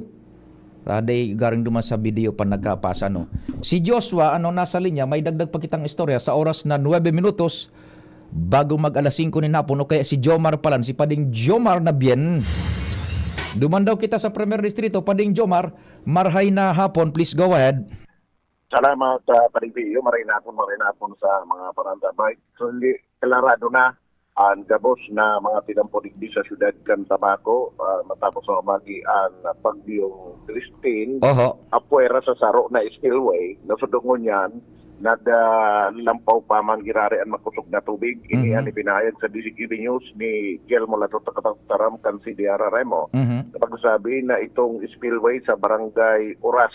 Ah, dai garing duman sa video pa nagkapasa, no? Si Joshua, ano, nasa linya, may dagdag pa kitang istorya sa oras na nuebe minutos bago mag alas singko nin hapon, o kaya si Jomar palan, si Pading Jomar na bien. Duman daw kita sa Primer Distrito, Pading Jomar, marhay na hapon, please go ahead. Salamat, ah, Pading Pio. Maray na hapon, maray na hapon sa mga parantabay. So, hindi, klarado na an gabos na mga tinampo digdi sa siyudad kan Tabaco, ah, matapos mamagi an Bagyong Christine, Oho. apwera sa saro na spillway, na sa dungon niyan, naglampaw pa man girari an makosog na tubig. Ini Mhm. an ipinahayag sa D Z Q B News ni Guillermo Lato, takataram kan C D R R M O. Mhm. Pagsabi na itong spillway sa Barangay Oras,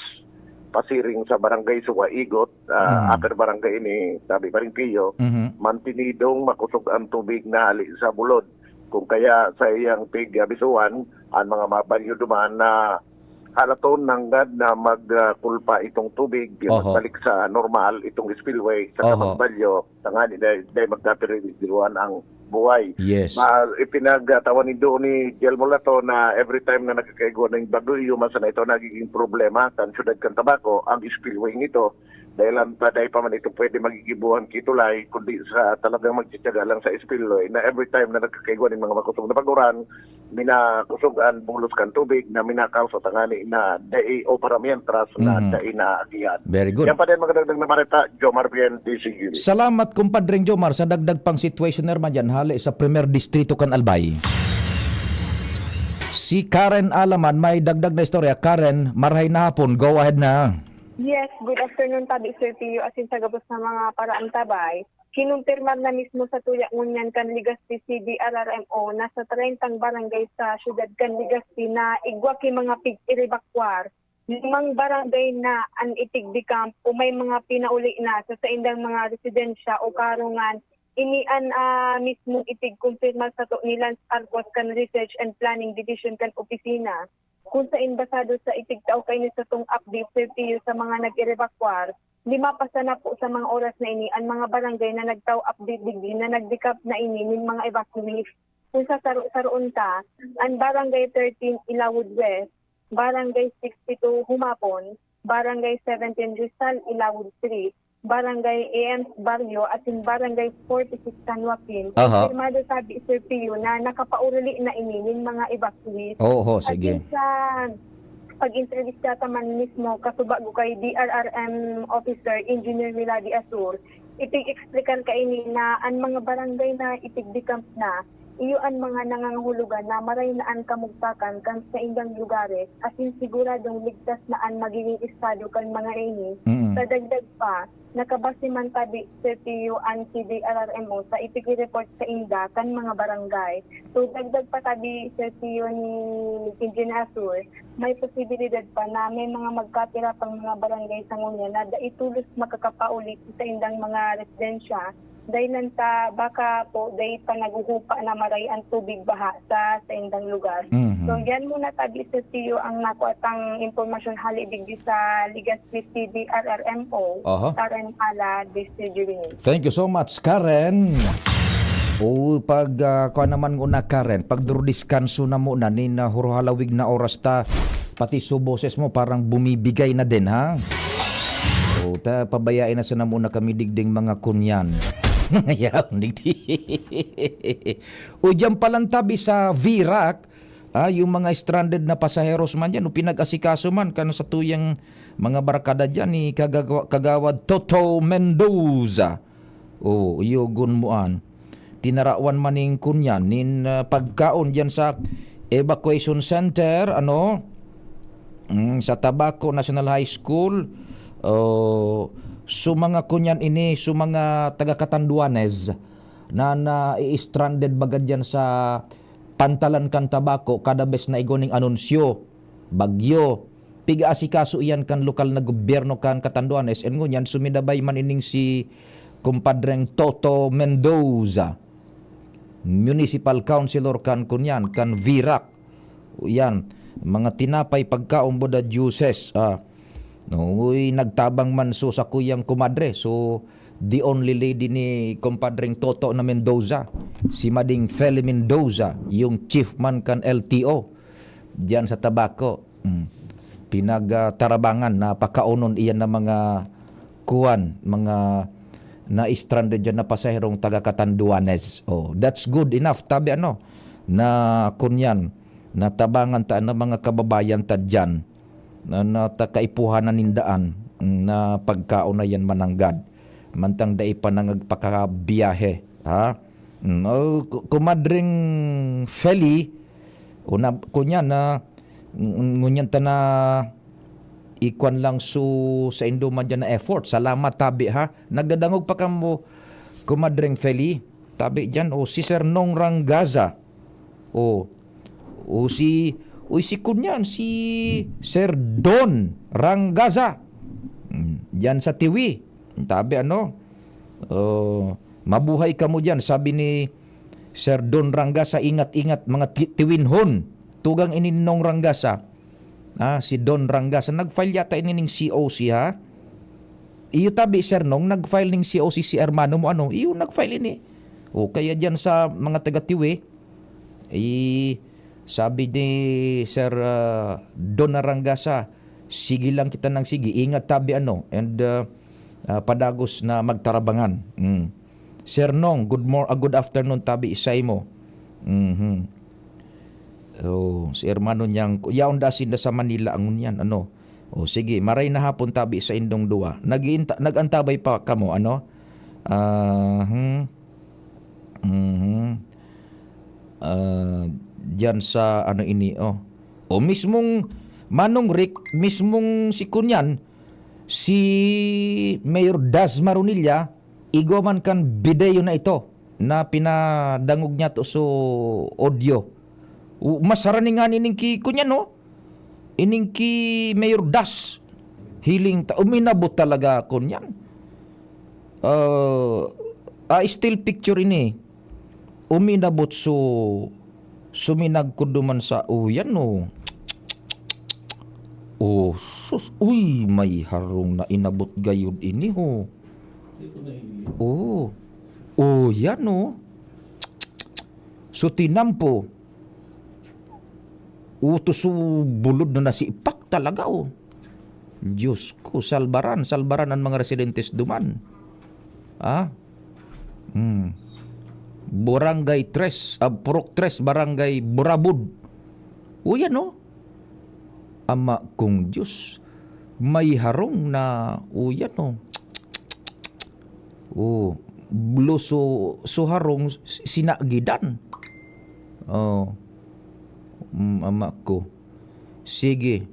pasiring sa Barangay Suwaigot, ah, Mhm. upper barangay ini, sabi pa rin Pio, Mhm. mantinidong makosog ang tubig na hali sa bulod. Kung kaya sa iyang pig-, abisuhan, ang mga mabalyo duman na halaton nanggad na mag, ah, kulpa itong tubig, Oho. magbalik sa normal itong spillway, sa Oho. Kapagbalyo, tangani na, dahil magkapiridiruan ang buhay. Yes. Ma-, ipinagtawan nindo ni Guillermo Lato na every time na nagkakaigwa ng bagyo, man sana ito nagiging problema kan siyudad kan Tabaco, ang spillway nito. Dahil ang taday pa man ito pwede magigibuhan kitulay, kundi sa talagang magtitiyaga lang sa spillway na every time na nagkakaigwa ng mga makosog na pag-uran, minakusog ang bulos kan tubig na minakaw sa tangani na dai o para mientras na Mhm. dai naagihan. Very good. Yan pa din magdagdag na marita, Jomar Bien, D Z Q B. Salamat, kumpadreng Jomar, sa dagdag pang situation naman dyan, hali sa Primer Distrito kan Albay. Si Karen Alaman may dagdag na istorya. Karen, marhay na hapon. Go ahead na. Yes, good afternoon, tabi Sir Pio, asin sa gabos na mga paraantabay. Kinumpirmar na mismo sa tuya ngunyan kan Legazpi C D R R M O na sa treyntang barangay sa siyudad kan Legazpi na igwa ki mga pig-erebakwar, limang barangay na an itig-decamp o may mga pinauli na sa saindang mga residensya o karungan. Ini an, ah, mismong itig-kumpirmar sato ni Lance Arcos kan Research and Planning Division kan opisina, kung sain basado sa itigtao kaini satong update, Sir Pio, sa mga nag-erebakwar, lima pa sana po sa mga oras na ini an mga barangay na nagtao update digdi na nag-decamp na ini nin mga evacuees. Kung sasaro-saroon ta, an Barangay thirteen Ilawod West, Barangay sixty-two Humapon, Barangay seventeen Rizal Ilawod Street, Barangay A M Barrio, asin Barangay forty-six San Joaquin. Aha. Kumpirmado sabi, Sir Pio, na nakapauruli na ini nin mga evacuees. Oho, At sige. yun sa pag-intervista ka man mismo, kasubago kay D R R M officer, Engineer Milady Asur, ipig-explicar ka ini na an mga barangay na ipigdecamp na, iyo an mga nangangahulugan na maray na an kamugtakan kan saindang lugares, asin siguradong ligtas na an magiging estado kan mga ini. Mm. Sa dagdag pa, nakabase man tabi, Sir Pio, an C D R R M O sa ipigre-report sa inda kan mga barangay. So, dagdag pa tabi, Sir Pio, ni Engineer Asur, may posibilidad pa na may mga magkapira pang mga barangay sa ngunyan na dai tolos makakapauli sa indang mga residensya dahil lang sa baka po dai pa naghuhupa na maray ang tubig baha sa saindang lugar. Mhm. So, yan muna tabi, Sir Pio, ang nakuha tang impormasyon hali digdi sa Legazpi C D R R M O, Aha. Karen Ala, District Engineer. Thank you so much, Karen. O pag ah, kuha naman muna, Karen, pagdurudiskanso na muna nin ah, huruhalawig na oras ta, pati su boses mo parang bumibigay na din, ha? O ta, pabayain na sana muna kami digding mga kunyan. Yaw, digdi. O diyan palang tabi sa Virac, ah, yung mga stranded na pasaheros man dyan, o pinag-asikaso man kan sa tuyang mga barkada dyan, ni Kagawa- Kagawad Toto Mendoza. O, iyogon mo an. Tinarawan man ning kunyan, nin ah, pagkaon dyan sa evacuation center, ano, mm, sa Tabaco National High School. O, so mga kunyan ini, so mga taga Catanduanes na nai-stranded baga dyan sa pantalan kan Tabaco, kada bes na igwa ning anunsyo, bagyo, pig-aasikaso iyan kan lokal na gobyerno kan Catanduanes, and ngunyan sumidabay man ining si kumpadreng Toto Mendoza, municipal councilor kan kunyan, kan Virac. Yan, mga tinapay, pagkaon, boda, juices. Ah, no, uy, nagtabang man so sakuyang kumadre. So, the only lady ni kumpadreng Toto na Mendoza, si Mading Feli Mendoza, yung chief man kan L T O diyan sa Tabaco. Mm. Pinagtarabangan na pakaunon iyan ng mga kuwan, mga na-stranded dyan na pasaherong taga Catanduanes. Oh, that's good enough, tabi ano, na kunyan, natabangan ta ng mga kababayan ta dyan na, na ta kaipuhanan nin daan, mm, na pagkaon na yan mananggad. Mantang dai pa nangagpakabiyahe, ha? Mm, oh, ku- kumadring Feli, una, kunya na, ng- ngunyan ta na ikwan lang su sa indo man dyan na effort. Salamat, tabi, ha? Nagdadangog pa kamo, kumadring Feli. Tabi dyan, o si Sir Nong Rangaza. O, o si, o si kunyan, si Sir Don Rangaza. Mm, dyan sa Tiwi. Tabi ano, o, mabuhay kamo dyan, sabi ni Sir Don Rangaza, ingat-ingat mga ti- Tiwinhon. Tugang ini ni Nong Rangaza. Ah, si Don Rangaza. Nag-file yata ini ning C O C, ha? Iyo tabi, Sir Nong, nag-file ning C O C si hermano mo, ano? Iyo, nag-file ini. O, kaya dyan sa mga taga Tiwi, eh, sabi ni Sir ah, Don Rangaza, sige lang kita ng sige, ingat tabi ano, and ah, ah, padagos na magtarabangan. Mm. Sir Nong, good mor ah, good afternoon tabi saimo. Mhm. Oh, si hermano niyang, yaon da sinda sa Manila, ang ngunyan, ano? O sige, maray na hapon tabi sa indong duwa. Nag-iinta- nag-antabay pa kamo, ano? Ah, hmm. Mhm. Ah, diyan sa ano ini, oh. O mismong Manong Rick, mismong si kunyan, si Mayor Das Maronilla, igwa man kan video na ito na pinadangog niya to so audio. U- Mas harani nga nining ki kunyan, no? Ining ki Mayor Das. Hiling ta, uminabot talaga kunyan. Uh, ah, still picture ini. Uminabot so suminagkod duman sa uyan, no? Oh, sus, uy, may harong na inabot gayud ini, ho. Oh, oh, yan, oh. So, tinampo. Utos so bulod na nasipak talaga, oh. Diyos ko, salbaran, salbaran an mga residentes duman. Ah? Hmm. Barangay tres, ah, Purok tres, Barangay Burabud. Uy, ano? Ama kong Diyos, may harong na, uy, ano? Oh, bluso, so harong, s-, sinagidan. Oh. Mm, ama ko. Sige.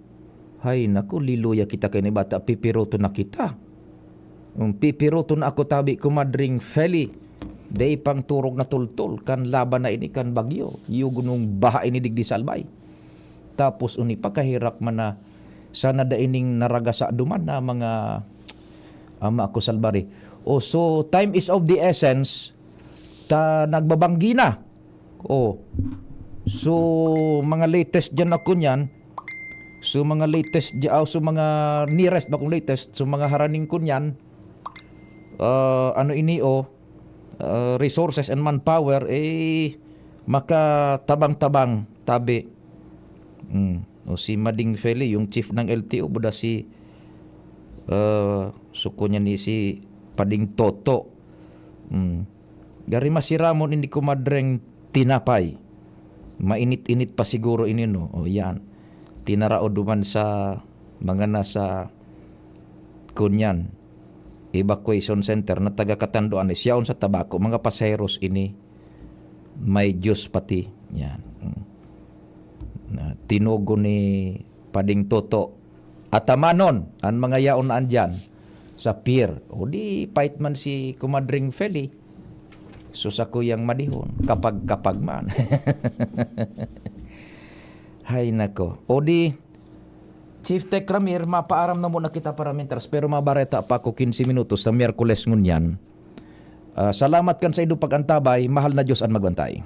Hay, naku, liluya kita kay ni bata, pipiroto na kita. Um, pipiroto na ako tabi, Kumadring Feli. Dai pang turog na tultol, kan laban na ini, kan bagyo. Yugo nung baha ini digdi sa Albay. Tapos, uni pa, kahirak man na, sana da ining naragasa duman na mga ama ko salbari. Oh, so, time is of the essence, ta nagbabanggi na. Oh. So, mga latest dyan ako niyan. So, mga latest dyan, oh, so, mga nearest, bakong latest. So, mga haraning ko niyan, ah, ano ini, oh, ah, resources and manpower, eh, makatabang-tabang, tabi. Mm. O si Mading Feli, yung chief ng L T O, buda si, ah, suko niya ni si Pading Toto. Mm. Gari masiramon ini, Kumadreng Tinapay. Mainit-init pa siguro ini, no? O, yan. Tinarao duman sa mga nasa, kunyan, evacuation center na taga Catanduanes, yaon sa Tabaco, mga pasaheros ini. May Diyos pati. Yan. Mm. Na tinugon ni Pading Toto, "Atamanon an mga yaon na andyan sa pier." O di, pait man si Kumadring Feli. So, sa kuyang madihon, kapag-kapag man. Hay nako. O di, Chief Tech Ramir, mapaaram na muna kita para mintras, pero mabareta pa ako quince minutos sa Miyerkules ngunyan. Ah, salamat kan saindo pag-antabay, mahal na Diyos an magbantay.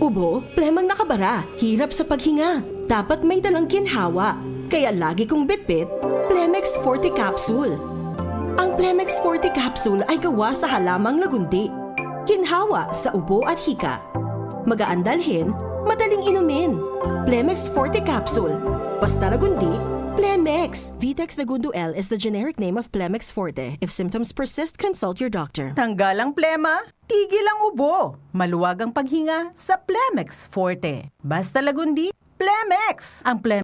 Ubo, plemang nakabara, hirap sa paghinga. Dapat may dalang ginhawa. Kaya lagi kong bitbit, Plemex Forte Capsule. Ang Plemex Forte Capsule ay gawa sa halamang lagundi. Ginhawa sa ubo at hika. Magaan dalhin, madaling inumin. Plemex Forte Capsule. Basta lagundi, Plemex. Vitex Lagundo L is the generic name of Plemex Forte. If symptoms persist, consult your doctor. Tanggal ang plema, tigil ang ubo. Maluwag ang paghinga sa Plemex Forte. Basta lagundi, Plemex. Ang Plemex